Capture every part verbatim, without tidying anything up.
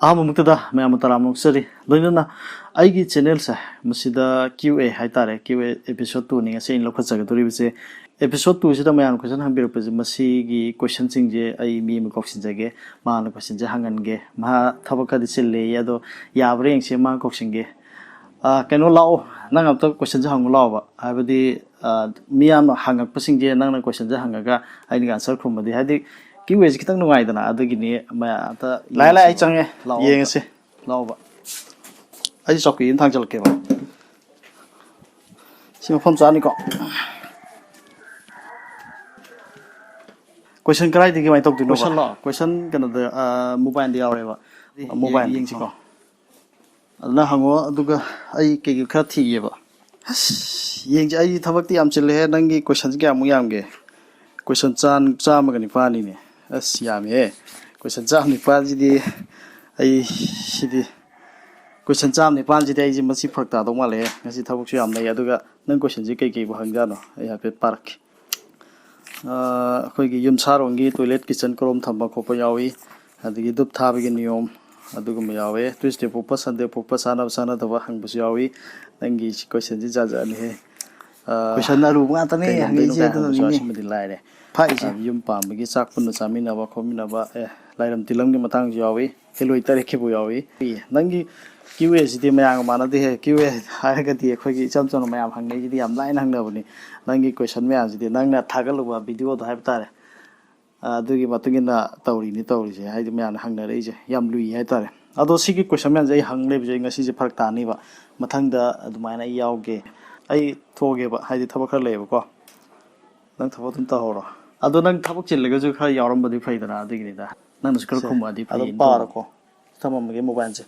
ꯑꯍꯥꯟꯕꯃꯛꯇꯗ ꯃꯌꯥꯝꯕꯨ ꯇꯔꯥꯝꯅ ꯑꯣꯛꯆꯔꯤ꯫ ꯂꯣꯏꯅꯅ ꯑꯩꯒꯤ ꯆꯦꯅꯦꯜꯁꯦ, ꯃꯁꯤꯗ Q A ꯍꯥꯏꯇꯥꯔꯦ, Q A episode two ꯅꯤ ꯉꯁꯤ ꯑꯩꯅ ꯂꯧꯈꯠꯆꯒꯗꯧꯔꯤꯕꯁꯦ꯫ Episode two ꯁꯤꯗ ꯃꯌꯥꯝꯅ question ꯍꯪꯕꯤꯔꯛꯄꯁꯦ, ꯃꯁꯤꯒꯤ questionꯁꯤꯡꯁꯦ ꯑꯩ ꯃꯤ ꯑꯃ ꯀꯧꯁꯤꯟꯖꯒꯦ, ꯃꯥꯅ questionꯁꯦ ꯍꯪꯍꯟꯒꯦ꯫ ꯃꯍꯥꯛ ꯊꯕꯛ ꯈꯔꯗꯤ ꯆꯤꯜꯂꯦꯌꯦ, ꯑꯗꯣ ꯌꯥꯕ꯭ꯔꯥ ꯌꯦꯡꯁꯤ, ꯃꯥ ꯀꯧꯁꯤꯟꯒꯦ꯫ ꯑꯥ, ꯀꯩꯅꯣ ꯂꯥꯛꯑꯣ, ꯅꯪ ꯑꯝꯇ questionꯁꯦ ꯍꯪꯉꯨ ꯂꯥꯛꯑꯣꯕ꯫ ꯍꯥꯏꯕꯗꯤ, ꯑꯥ, ꯃꯤ ꯌꯥꯝꯅ ꯍꯪꯉꯛꯄꯁꯤꯡꯁꯦ ꯅꯪꯅ questionꯁꯦ ꯍꯪꯉꯒ ꯑꯩꯅ answer ꯈꯨꯝꯕꯗꯤ, ꯍꯥꯏꯗꯤ Q Aꯁꯦ ꯈꯤꯇꯪ ꯅꯨꯡꯉꯥꯏꯗꯅ, ꯑꯗꯨꯒꯤꯅꯤ꯫ ꯃꯌꯥꯝ ꯑꯝꯇ ꯂꯥꯛꯑꯦ, ꯂꯥꯛꯑꯦ, ꯑꯩ ꯌꯦꯡꯁꯤꯀꯣ꯫ ꯆꯪꯉꯦ, ꯂꯥꯛꯑꯣ ꯑꯝꯇ꯫ ꯌꯦꯡꯉꯁꯤ꯫ ꯂꯥꯛꯑꯣꯕ꯫ ꯑꯩ ꯆꯧꯀ꯭ꯔꯤ ꯑꯃ ꯊꯥꯡꯖꯜꯂꯛꯀꯦꯕ꯫ ꯁꯤ ꯃꯐꯝ ꯆꯥꯅꯤꯀꯣ꯫ Question ꯀꯗꯥꯏꯗꯒꯤ ꯀꯃꯥꯏꯅ ꯇꯧꯗꯣꯏꯅꯣꯕ? Questionꯂꯣ? Question ꯀꯩꯅꯣꯗ, ꯑꯥ, mobileꯗ ꯌꯥꯎꯔꯦꯕ꯫ ꯑꯦ, mobile ꯌꯦꯡ-, ꯌꯦꯡꯁꯤꯀꯣ꯫ ꯑꯗꯨꯅ ꯍꯪꯉꯣ, ꯑꯗꯨꯒ ꯑꯩ ꯀꯩꯀꯩ ꯈꯔ ꯊꯤꯒꯦꯕ꯫ ꯑꯁ, ꯌꯦꯡꯁꯦ, ꯑꯩ ꯊꯕꯛꯇꯤ ꯌꯥꯝ ꯆꯤꯜꯂꯦꯍꯦ꯫ ꯅꯪꯒꯤ questionꯁꯤ ꯀꯌꯥꯃꯨꯛ ꯌꯥꯝꯒꯦ? Question ꯆꯥꯝ-, ꯆꯥꯝꯃꯒ ꯅꯤꯄꯥꯟꯅꯤꯅꯦ꯫ ꯑꯁ, ꯌꯥꯝꯃꯦꯍꯦ꯫ Question ꯆꯥꯝꯃ ꯅꯤꯄꯥꯟꯁꯤꯗꯤ ꯑꯩ, ꯁꯤꯗꯤ, question ꯆꯥꯝꯃ ꯅꯤꯄꯥꯟꯁꯤꯗꯤ ꯑꯩꯁꯦ ꯃꯁꯤ ꯐꯔꯛ ꯇꯥꯗꯧ ꯃꯥꯜꯂꯦꯍꯦ꯫ ꯉꯁꯤ ꯊꯕꯛꯁꯨ ꯌꯥꯝ ꯂꯩ꯫ ꯑꯗꯨꯒ ꯅꯪ questionꯁꯤ ꯀꯩꯀꯩꯕꯨ ꯍꯪꯖꯥꯠꯅꯣ? ꯑꯩ ꯍꯥꯏꯐꯦꯠ ꯄꯥꯔꯛꯀꯦ꯫ ꯑꯥ, ꯑꯩꯈꯣꯏꯒꯤ ꯌꯨꯝꯁꯥꯔꯣꯟꯒꯤ toilet kitchen ꯀꯔꯣꯝ ꯊꯝꯕ ꯈꯣꯠꯄ ꯌꯥꯎꯏ, ꯑꯗꯒꯤ ꯙꯨꯞ ꯊꯥꯕꯒꯤ ꯅꯤꯌꯣꯝ ꯑꯗꯨꯒꯨꯝꯕ ꯌꯥꯎꯋꯦ꯫ Tuesday ꯄꯣꯛꯄ, Sunday ꯄꯣꯛꯄ ꯆꯥꯅꯕ ꯆꯥꯅꯗꯕ ꯍꯪꯕꯁꯨ ꯌꯥꯎꯏ꯫ ꯅꯪꯒꯤ questionꯁꯤ ꯖꯥꯠ ꯖꯥꯠꯅꯤꯍꯦ꯫ ꯑꯥ, question ꯑꯔꯨꯕ ꯉꯥꯛꯇꯅꯦ ꯀꯩ ꯂꯝꯗꯩꯅꯣ ꯍꯪꯉꯛꯏꯁꯦ, ꯀꯥꯏ ꯍꯪꯕꯁꯨ ꯌꯥꯎꯏ꯫ ꯑꯗꯨꯅꯅꯤꯅꯦ꯫ ꯁꯤꯃꯗꯤ ꯂꯥꯏꯔꯦ꯫ ꯐꯥꯛꯏꯁꯦ꯫ ꯑꯥ, ꯌꯨꯝ ꯄꯥꯟꯕꯒꯤ ꯆꯥꯛ ꯄꯨꯟꯅ ꯆꯥꯃꯤꯟꯅꯕ ꯈꯣꯠꯃꯤꯟꯅꯕ, ꯑꯦ, ꯂꯥꯏꯔꯝ ꯇꯤꯜꯂꯝꯒꯤ ꯃꯇꯥꯡꯁꯨ ꯌꯥꯎꯏ꯫ ꯍꯦꯂꯣꯏ ꯇꯔꯦꯠꯈꯤꯕꯨ ꯌꯥꯎꯏ꯫ ꯅꯪꯒꯤ Q Aꯁꯤꯗꯤ ꯃꯌꯥꯝꯒ ꯃꯥꯟꯅꯗꯦꯍꯦ꯫ Q A ꯍꯥꯏꯔꯒꯗꯤ ꯑꯩꯈꯣꯏꯒꯤ ꯏꯆꯝ ꯆꯝꯅ ꯃꯌꯥꯝ ꯍꯪꯅꯩꯁꯤꯗꯤ ꯌꯥꯝ ꯂꯥꯏꯅ ꯍꯪꯅꯕꯅꯤ꯫ ꯅꯪꯒꯤ question ꯃꯌꯥꯝꯁꯤꯗꯤ ꯅꯪꯅ ꯊꯥꯒꯠꯂꯨꯕ videoꯗꯣ ꯍꯥꯏꯕ ꯇꯥꯔꯦ, ꯑꯗꯨꯒꯤ ꯃꯇꯨꯡ ꯏꯟꯅ ꯇꯧꯔꯤꯅꯤ ꯇꯧꯔꯤꯁꯦ꯫ ꯍꯥꯏꯗꯤ ꯃꯌꯥꯝꯅ ꯍꯪꯅꯔꯛꯏꯁꯦ ꯌꯥꯝ ꯂꯨꯏ ꯍꯥꯏꯇꯥꯔꯦ꯫ ꯑꯗꯣ ꯁꯤꯒꯤ question ꯃꯌꯥꯝꯁꯦ ꯑꯩ ꯍꯪ ꯂꯩꯕꯁꯦ ꯑꯩ ꯉꯁꯤꯁꯦ ꯐꯔꯛ ꯇꯥꯅꯤꯕ꯫ ꯃꯊꯪꯗ ꯑꯗꯨꯃꯥꯏꯅ ꯑꯩ ꯌꯥꯎꯒꯦ꯫ ꯑꯩ ꯊꯣꯛꯑꯒꯦꯕ, ꯍꯥꯏꯗꯤ ꯊꯕꯛ ꯈꯔ ꯂꯩꯌꯦꯕꯀꯣ꯫ ꯅꯪ ꯊꯕꯛ ꯑꯗꯨꯝ ꯇꯧꯍꯧꯔꯣ꯫ ꯑꯗꯣ ꯅꯪ ꯊꯕꯛ ꯆꯤꯜꯂꯒꯁꯨ ꯈꯔ ꯌꯥꯎꯔꯝꯕꯗꯤ ꯐꯩꯗꯅ, ꯑꯗꯨꯒꯤꯅꯤꯗ꯫ ꯅꯪꯅꯁꯨ ꯈꯔ ꯁꯦ, ꯈꯨꯝꯃꯛꯑꯗꯤ ꯑꯗꯨꯝ ꯐꯩꯌꯦꯅ ꯇꯧꯕꯅꯤ꯫ ꯄꯥꯔꯣꯀꯣ꯫ ꯊꯝꯃꯝꯃꯒꯦ mobileꯁꯦ꯫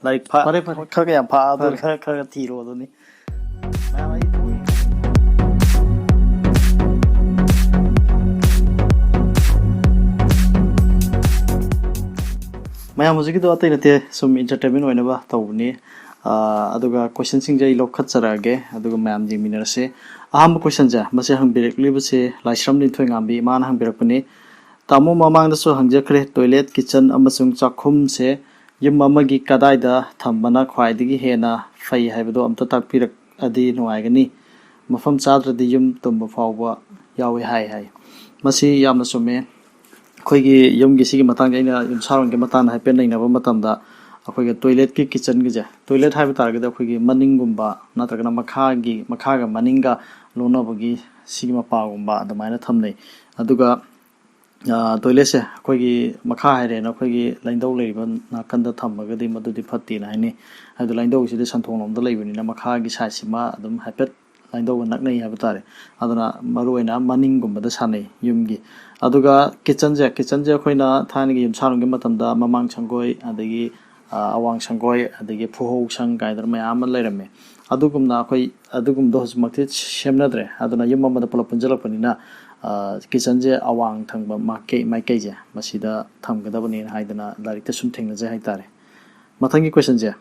ꯂꯥꯏꯔꯤꯛ ꯐꯥ-, ꯐꯔꯦ, ꯐꯔꯦ꯫ ꯈꯔ ꯈꯔ ꯌꯥꯝ ꯐꯥ-, ꯐꯔꯦ, ꯈꯔ ꯈꯔ ꯊꯤꯔꯣ ꯑꯗꯨꯅꯤ꯫ ꯃꯌꯥꯝ ꯑꯩ ꯊꯣꯛꯏ꯫ ꯃꯌꯥꯝ ꯍꯧꯖꯤꯛꯀꯤꯗꯣ ꯑꯇꯩ ꯅꯠꯇꯦ, ꯁꯨꯝ entertainment ꯑꯣꯏꯅꯕ ꯇꯧꯕꯅꯤ꯫ ꯑꯥ, ꯑꯗꯨꯒ questionꯁꯤꯡꯁꯦ ꯑꯩ ꯂꯧꯈꯠꯆꯔꯛꯑꯒꯦ, ꯑꯗꯨꯒ ꯃꯌꯥꯝ ꯌꯦꯡꯃꯤꯟꯅꯔꯁꯦ꯫ ꯑꯍꯥꯟꯕ questionꯁꯦ, ꯃꯁꯤ ꯍꯪꯕꯤꯔꯛꯂꯤꯕꯁꯦ ꯂꯥꯏꯁ꯭ꯔꯝ ꯂꯤꯟꯊꯣꯏꯉꯥꯝꯕꯤ, ꯃꯥꯅ ꯍꯪꯕꯤꯔꯛꯄꯅꯤ꯫ ꯇꯥꯃꯣ ꯃꯃꯥꯡꯗꯁꯨ ꯍꯪꯖꯈ꯭ꯔꯦ, ꯇꯣꯏꯂꯦꯠ, ꯀꯤꯠꯆꯟ ꯑꯃꯁꯨꯡ ꯆꯥꯛꯈꯨꯝꯁꯦ ꯌꯨꯝ ꯑꯃꯒꯤ ꯀꯗꯥꯏꯗ ꯊꯝꯕꯅ ꯈ꯭ꯋꯥꯏꯗꯒꯤ ꯍꯦꯟꯅ ꯐꯩ ꯍꯥꯏꯕꯗꯣ ꯑꯝꯇ ꯇꯥꯛꯄꯤꯔꯛꯑꯗꯤ ꯅꯨꯡꯉꯥꯏꯒꯅꯤ꯫ ꯃꯐꯝ ꯆꯥꯗ꯭ꯔꯗꯤ ꯌꯨꯝ ꯇꯨꯝꯕ ꯐꯥꯎꯕ ꯌꯥꯎꯏ ꯍꯥꯏ ꯍꯥꯏ꯫ ꯃꯁꯤ ꯌꯥꯝꯅ ꯆꯨꯝꯃꯦ꯫ ꯑꯩꯈꯣꯏꯒꯤ ꯌꯨꯝꯒꯤ ꯁꯤꯒꯤ ꯃꯇꯥꯡꯗ ꯑꯩꯅ ꯌꯨꯝꯁꯥꯔꯣꯟꯒꯤ ꯃꯇꯥꯡꯗ ꯍꯥꯏꯐꯦꯠ ꯅꯩꯅꯕ ꯃꯇꯝꯗ, ꯑꯩꯈꯣꯏꯒꯤ ꯇꯣꯏꯂꯦꯠꯀꯤ ꯀꯤꯠꯆꯟꯒꯤꯁꯦ, ꯇꯣꯏꯂꯦꯠ ꯍꯥꯏꯕ ꯇꯥꯔꯒꯗꯤ ꯑꯩꯈꯣꯏꯒꯤ ꯃꯅꯤꯡꯒꯨꯝꯕ ꯅꯠꯇ꯭ꯔꯒꯅ ꯃꯈꯥꯒꯤ, ꯃꯈꯥꯒ ꯃꯅꯤꯡꯒ ꯂꯣꯟꯅꯕꯒꯤ ꯁꯤꯒꯤ ꯃꯄꯥꯒꯨꯝꯕ ꯑꯗꯨꯃꯥꯏꯅ ꯊꯝꯅꯩ꯫ ꯑꯗꯨꯒ ꯇꯣꯏꯂꯦꯠꯁꯦ ꯑꯩꯈꯣꯏꯒꯤ ꯃꯈꯥ ꯍꯥꯏꯔꯦꯅ ꯑꯩꯈꯣꯏꯒꯤ ꯂꯥꯏꯅꯤꯡꯊꯧ ꯂꯩꯔꯤꯕ ꯅꯥꯀꯟꯗ ꯊꯝꯃꯒꯗꯤ ꯃꯗꯨꯗꯤ ꯐꯠꯇꯦꯅ ꯍꯥꯏꯅꯩ꯫ ꯍꯥꯏꯕꯗꯤ ꯂꯥꯏꯅꯤꯡꯊꯧꯁꯤꯗꯤ ꯁꯟꯊꯣꯡ ꯂꯣꯝꯗ ꯂꯩꯕꯅꯤꯅ ꯃꯈꯥꯒꯤ ꯁꯥꯏꯠꯁꯤꯃ ꯑꯗꯨꯝ ꯍꯥꯏꯐꯦꯠ ꯂꯥꯏꯅꯤꯡꯊꯧꯒ ꯅꯛꯅꯩ ꯍꯥꯏꯕ ꯇꯥꯔꯦ꯫ ꯑꯗꯨꯅ ꯃꯔꯨꯑꯣꯏꯅ ꯃꯅꯤꯡꯒꯨꯝꯕꯗ ꯁꯥꯟꯅꯩ ꯌꯨꯝꯒꯤ꯫ ꯑꯗꯨꯒ ꯀꯤꯠꯆꯟꯁꯦ, ꯀꯤꯠꯆꯟꯁꯦ ꯑꯩꯈꯣꯏꯅ ꯊꯥꯏꯅꯒꯤ ꯌꯨꯝꯁꯥꯔꯣꯟꯒꯤ ꯃꯇꯝꯗ ꯃꯃꯥꯡ ꯁꯪꯒꯣꯏ, ꯑꯗꯒꯤ ꯑꯋꯥꯡ ꯁꯪꯒꯣꯏ, ꯑꯗꯒꯤ ꯐꯨꯍꯧ ꯁꯪ ꯀꯥꯏꯗꯅ ꯃꯌꯥꯝ ꯑꯃ ꯂꯩꯔꯝꯃꯦ꯫ ꯑꯗꯨꯒꯨꯝꯅ ꯑꯩꯈꯣꯏ ꯑꯗꯨꯒꯨꯝꯕꯗꯣ ꯍꯧꯖꯤꯛꯃꯛꯇꯤ ꯁꯦꯝꯅꯗ꯭ꯔꯦ꯫ ꯑꯗꯨꯅ ꯌꯨꯝ ꯑꯃꯗ ꯄꯨꯂꯞ ꯄꯨꯟꯁꯤꯜꯂꯛꯄꯅꯤꯅ ꯀꯤꯠꯆꯟꯁꯦ ꯑꯋꯥꯡ ꯊꯪꯕ ꯃꯥꯏꯀꯩ, ꯃꯥꯏꯀꯩꯁꯦ ꯃꯁꯤꯗ ꯊꯝꯒꯗꯕꯅꯦꯅ ꯍꯥꯏꯗꯅ ꯂꯥꯏꯔꯤꯛꯇ ꯁꯨꯝ ꯊꯦꯡꯅꯖꯩ ꯍꯥꯏꯇꯥꯔꯦ꯫ ꯃꯊꯪꯒꯤ ꯀꯣꯏꯁꯟꯁꯦ,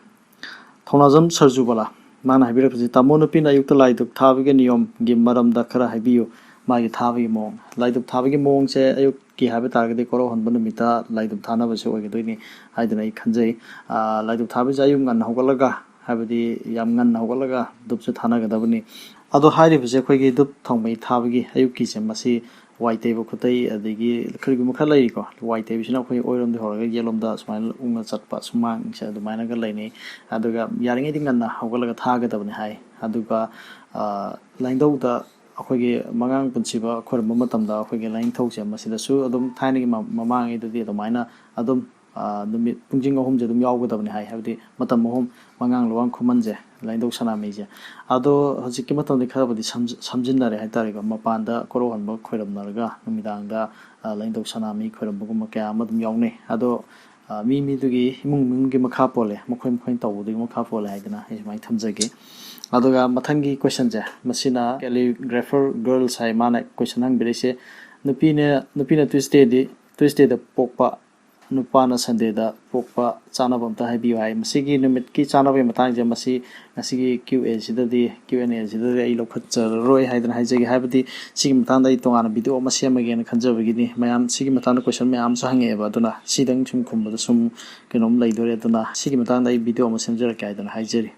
ꯊꯧꯅꯥꯖꯝ ꯁꯔꯖꯨꯕꯂꯥ, ꯃꯥꯅ ꯍꯥꯏꯕꯤꯔꯛꯄꯁꯦ, ꯇꯥꯃꯣ, ꯅꯨꯄꯤꯅ ꯑꯌꯨꯛꯇ ꯂꯥꯏ ꯙꯨꯞ ꯊꯥꯕꯒꯤ ꯅꯤꯌꯣꯝꯒꯤ ꯃꯔꯝꯗ ꯈꯔ ꯍꯥꯏꯕꯤꯌꯨ꯫ ꯃꯥꯒꯤ ꯊꯥꯕꯒꯤ ꯃꯑꯣꯡ, ꯂꯥꯏ ꯙꯨꯞ ꯊꯥꯕꯒꯤ ꯃꯑꯣꯡꯁꯦ ꯑꯌꯨꯛꯀꯤ ꯍꯥꯏꯕ ꯇꯥꯔꯒꯗꯤ ꯀꯣꯔꯧꯍꯟꯕ ꯅꯨꯃꯤꯠꯇ ꯂꯥꯏ ꯙꯨꯞ ꯊꯥꯅꯕꯁꯦ ꯑꯣꯏꯒꯗꯣꯏꯅꯤ ꯍꯥꯏꯗꯅ ꯑꯩ ꯈꯟꯖꯩ꯫ ꯂꯥꯏ ꯙꯨꯞ ꯊꯥꯕꯁꯦ ꯑꯌꯨꯛ ꯉꯟꯅ ꯍꯧꯒꯠꯂꯒ, ꯍꯥꯏꯕꯗꯤ ꯌꯥꯝ ꯉꯟꯅ ꯍꯧꯒꯠꯂꯒ ꯙꯨꯞꯁꯦ ꯊꯥꯅꯒꯗꯕꯅꯤ꯫ ꯑꯗꯣ ꯍꯥꯏꯔꯤꯕꯁꯦ ꯑꯩꯈꯣꯏꯒꯤ ꯙꯨꯞ ꯊꯥꯎꯃꯩ ꯊꯥꯕꯒꯤ ꯑꯌꯨꯛꯀꯤꯁꯦ, ꯃꯁꯤ ꯋꯥꯏ ꯇꯩꯕ ꯈꯣꯠꯇꯩ, ꯑꯗꯒꯤ ꯀꯔꯤꯒꯨꯝꯕ ꯈꯔ ꯂꯩꯔꯤꯀꯣ꯫ ꯋꯥꯏ ꯇꯩꯕꯁꯤꯅ ꯑꯩꯈꯣꯏ ꯑꯣꯏꯔꯣꯝꯗꯒꯤ ꯍꯧꯔꯒ ꯌꯦꯠꯂꯣꯝꯗ ꯁꯨꯃꯥꯏꯅ ꯎꯡꯅ ꯆꯠꯄ ꯁꯨꯃꯥꯡꯁꯦ ꯑꯗꯨꯃꯥꯏꯅꯒ ꯂꯩꯅꯩ꯫ ꯑꯗꯨꯒ ꯌꯥꯔꯤꯉꯩꯗꯤ ꯉꯟꯅ ꯍꯧꯒꯠꯂꯒ ꯊꯥꯒꯗꯕꯅꯤ ꯍꯥꯏ꯫ ꯑꯗꯨꯒ ꯂꯥꯏꯅꯤꯡꯊꯧꯗ ꯑꯩꯈꯣꯏꯒꯤ ꯃꯉꯥꯡ ꯄꯨꯟꯁꯤꯕ ꯈꯣꯏꯔꯝꯕ ꯃꯇꯝꯗ ꯑꯩꯈꯣꯏꯒꯤ ꯂꯥꯏꯅꯤꯡꯊꯧꯁꯦ ꯃꯁꯤꯗꯁꯨ ꯑꯗꯨꯝ ꯊꯥꯏꯅꯒꯤ ꯃꯃꯥꯡꯉꯩꯗꯗꯤ ꯑꯗꯨꯃꯥꯏꯅ ꯑꯗꯨꯝ ꯅꯨꯃꯤꯠ ꯄꯨꯡꯁꯤꯡ ꯑꯍꯨꯝꯁꯦ ꯑꯗꯨꯝ ꯌꯥꯎꯒꯗꯕꯅꯤ ꯍꯥꯏ꯫ ꯍꯥꯏꯕꯗꯤ ꯃꯇꯝ ꯑꯍꯨꯝ ꯃꯉꯥꯡ ꯂꯨꯋꯥꯡ ꯈꯨꯃꯟꯁꯦ, ꯂꯥꯏꯅꯤꯡꯊꯧ ꯁꯅꯥꯃꯍꯤꯁꯦ꯫ ꯑꯗꯣ ꯍꯧꯖꯤꯛꯀꯤ ꯃꯇꯝꯗꯤ ꯈꯔꯕꯨꯗꯤ ꯁꯝꯖꯤꯟꯅꯔꯦ ꯍꯥꯏꯇꯥꯔꯦꯀꯣ꯫ ꯃꯄꯥꯟꯗ ꯀꯣꯔꯧꯍꯟꯕ ꯈꯣꯏꯔꯝꯅꯔꯒ ꯅꯨꯃꯤꯗꯥꯡꯗ ꯂꯥꯏꯅꯤꯡꯊꯧ ꯁꯅꯥꯃꯍꯤ ꯈꯣꯏꯔꯝꯕꯒꯨꯝꯕ ꯀꯌꯥ ꯑꯃ ꯑꯗꯨꯝ ꯌꯥꯎꯅꯩ꯫ ꯑꯗꯣ ꯃꯤ ꯃꯤꯗꯨꯒꯤ ꯏꯃꯨꯡ ꯏꯃꯨꯡꯒꯤ ꯃꯈꯥ ꯄꯣꯜꯂꯦ, ꯃꯈꯣꯏ ꯃꯈꯣꯏꯅ ꯇꯧꯕꯗꯨꯒꯤ ꯃꯈꯥ ꯄꯣꯜꯂꯦ ꯍꯥꯏꯗꯅ ꯑꯩ ꯁꯨꯃꯥꯏꯅ ꯊꯝꯖꯒꯦ꯫ ꯑꯗꯨꯒ ꯃꯊꯪꯒꯤ ꯀꯣꯏꯁꯟꯁꯦ, ꯃꯁꯤꯅ ꯀꯦꯂꯤꯒ꯭ꯔꯥꯐꯔ ꯒꯔꯜꯁ ꯍꯥꯏ, ꯃꯥꯅ ꯀꯣꯏꯁꯟ ꯍꯪꯕꯤꯔꯛꯏꯁꯦ, ꯅꯨꯄꯤꯅ ꯅꯨꯄꯤꯅ ꯇ꯭ꯌꯨꯁꯗꯦꯗꯤ, ꯇ꯭ꯌꯨꯁꯗꯦꯗ ꯄꯣꯛꯄ ꯅꯨꯄꯥꯅ ꯁꯟꯗꯦꯗ ꯄꯣꯛꯄ ꯆꯥꯅꯕ ꯑꯝꯇ ꯍꯥꯏꯕꯤꯌꯨ ꯍꯥꯏ꯫ ꯃꯁꯤꯒꯤ ꯅꯨꯃꯤꯠꯀꯤ ꯆꯥꯅꯕꯒꯤ ꯃꯇꯥꯡꯁꯦ ꯃꯁꯤ ꯉꯁꯤꯒꯤ ꯀ꯭ꯌꯨ ꯑꯦ ꯁꯤꯗꯗꯤ, ꯀ꯭ꯌꯨ ꯑꯦꯟ ꯑꯦ ꯁꯤꯗꯗꯤ ꯑꯩ ꯂꯧꯈꯠꯆꯔꯔꯣꯏ ꯍꯥꯏꯗꯅ ꯍꯥꯏꯖꯒꯦ꯫ ꯍꯥꯏꯕꯗꯤ ꯁꯤꯒꯤ ꯃꯇꯥꯡꯗ ꯑꯩ ꯇꯣꯉꯥꯟꯅ ꯚꯤꯗꯤꯑꯣ ꯑꯃ ꯁꯦꯝꯃꯒꯦꯅ ꯈꯟꯖꯕꯒꯤꯅꯤ꯫ ꯃꯌꯥꯝ ꯁꯤꯒꯤ ꯃꯇꯥꯡꯗ ꯀꯣꯏꯁꯟ ꯃꯌꯥꯝ ꯑꯃꯁꯨ ꯍꯪꯉꯛꯑꯦꯕ, ꯑꯗꯨꯅ ꯁꯤꯗꯪ ꯁꯨꯝ ꯈꯨꯝꯕꯗ ꯁꯨꯝ ꯀꯩꯅꯣꯝ ꯂꯩꯗꯣꯔꯦ꯫ ꯑꯗꯨꯅ ꯁꯤꯒꯤ ꯃꯇꯥꯡꯗ ꯑꯩ ꯚꯤꯗꯤꯑꯣ ꯑꯃ ꯁꯦꯝꯖꯔꯛꯀꯦ ꯍꯥꯏꯗꯅ ꯍꯥꯏꯖꯔꯤ꯫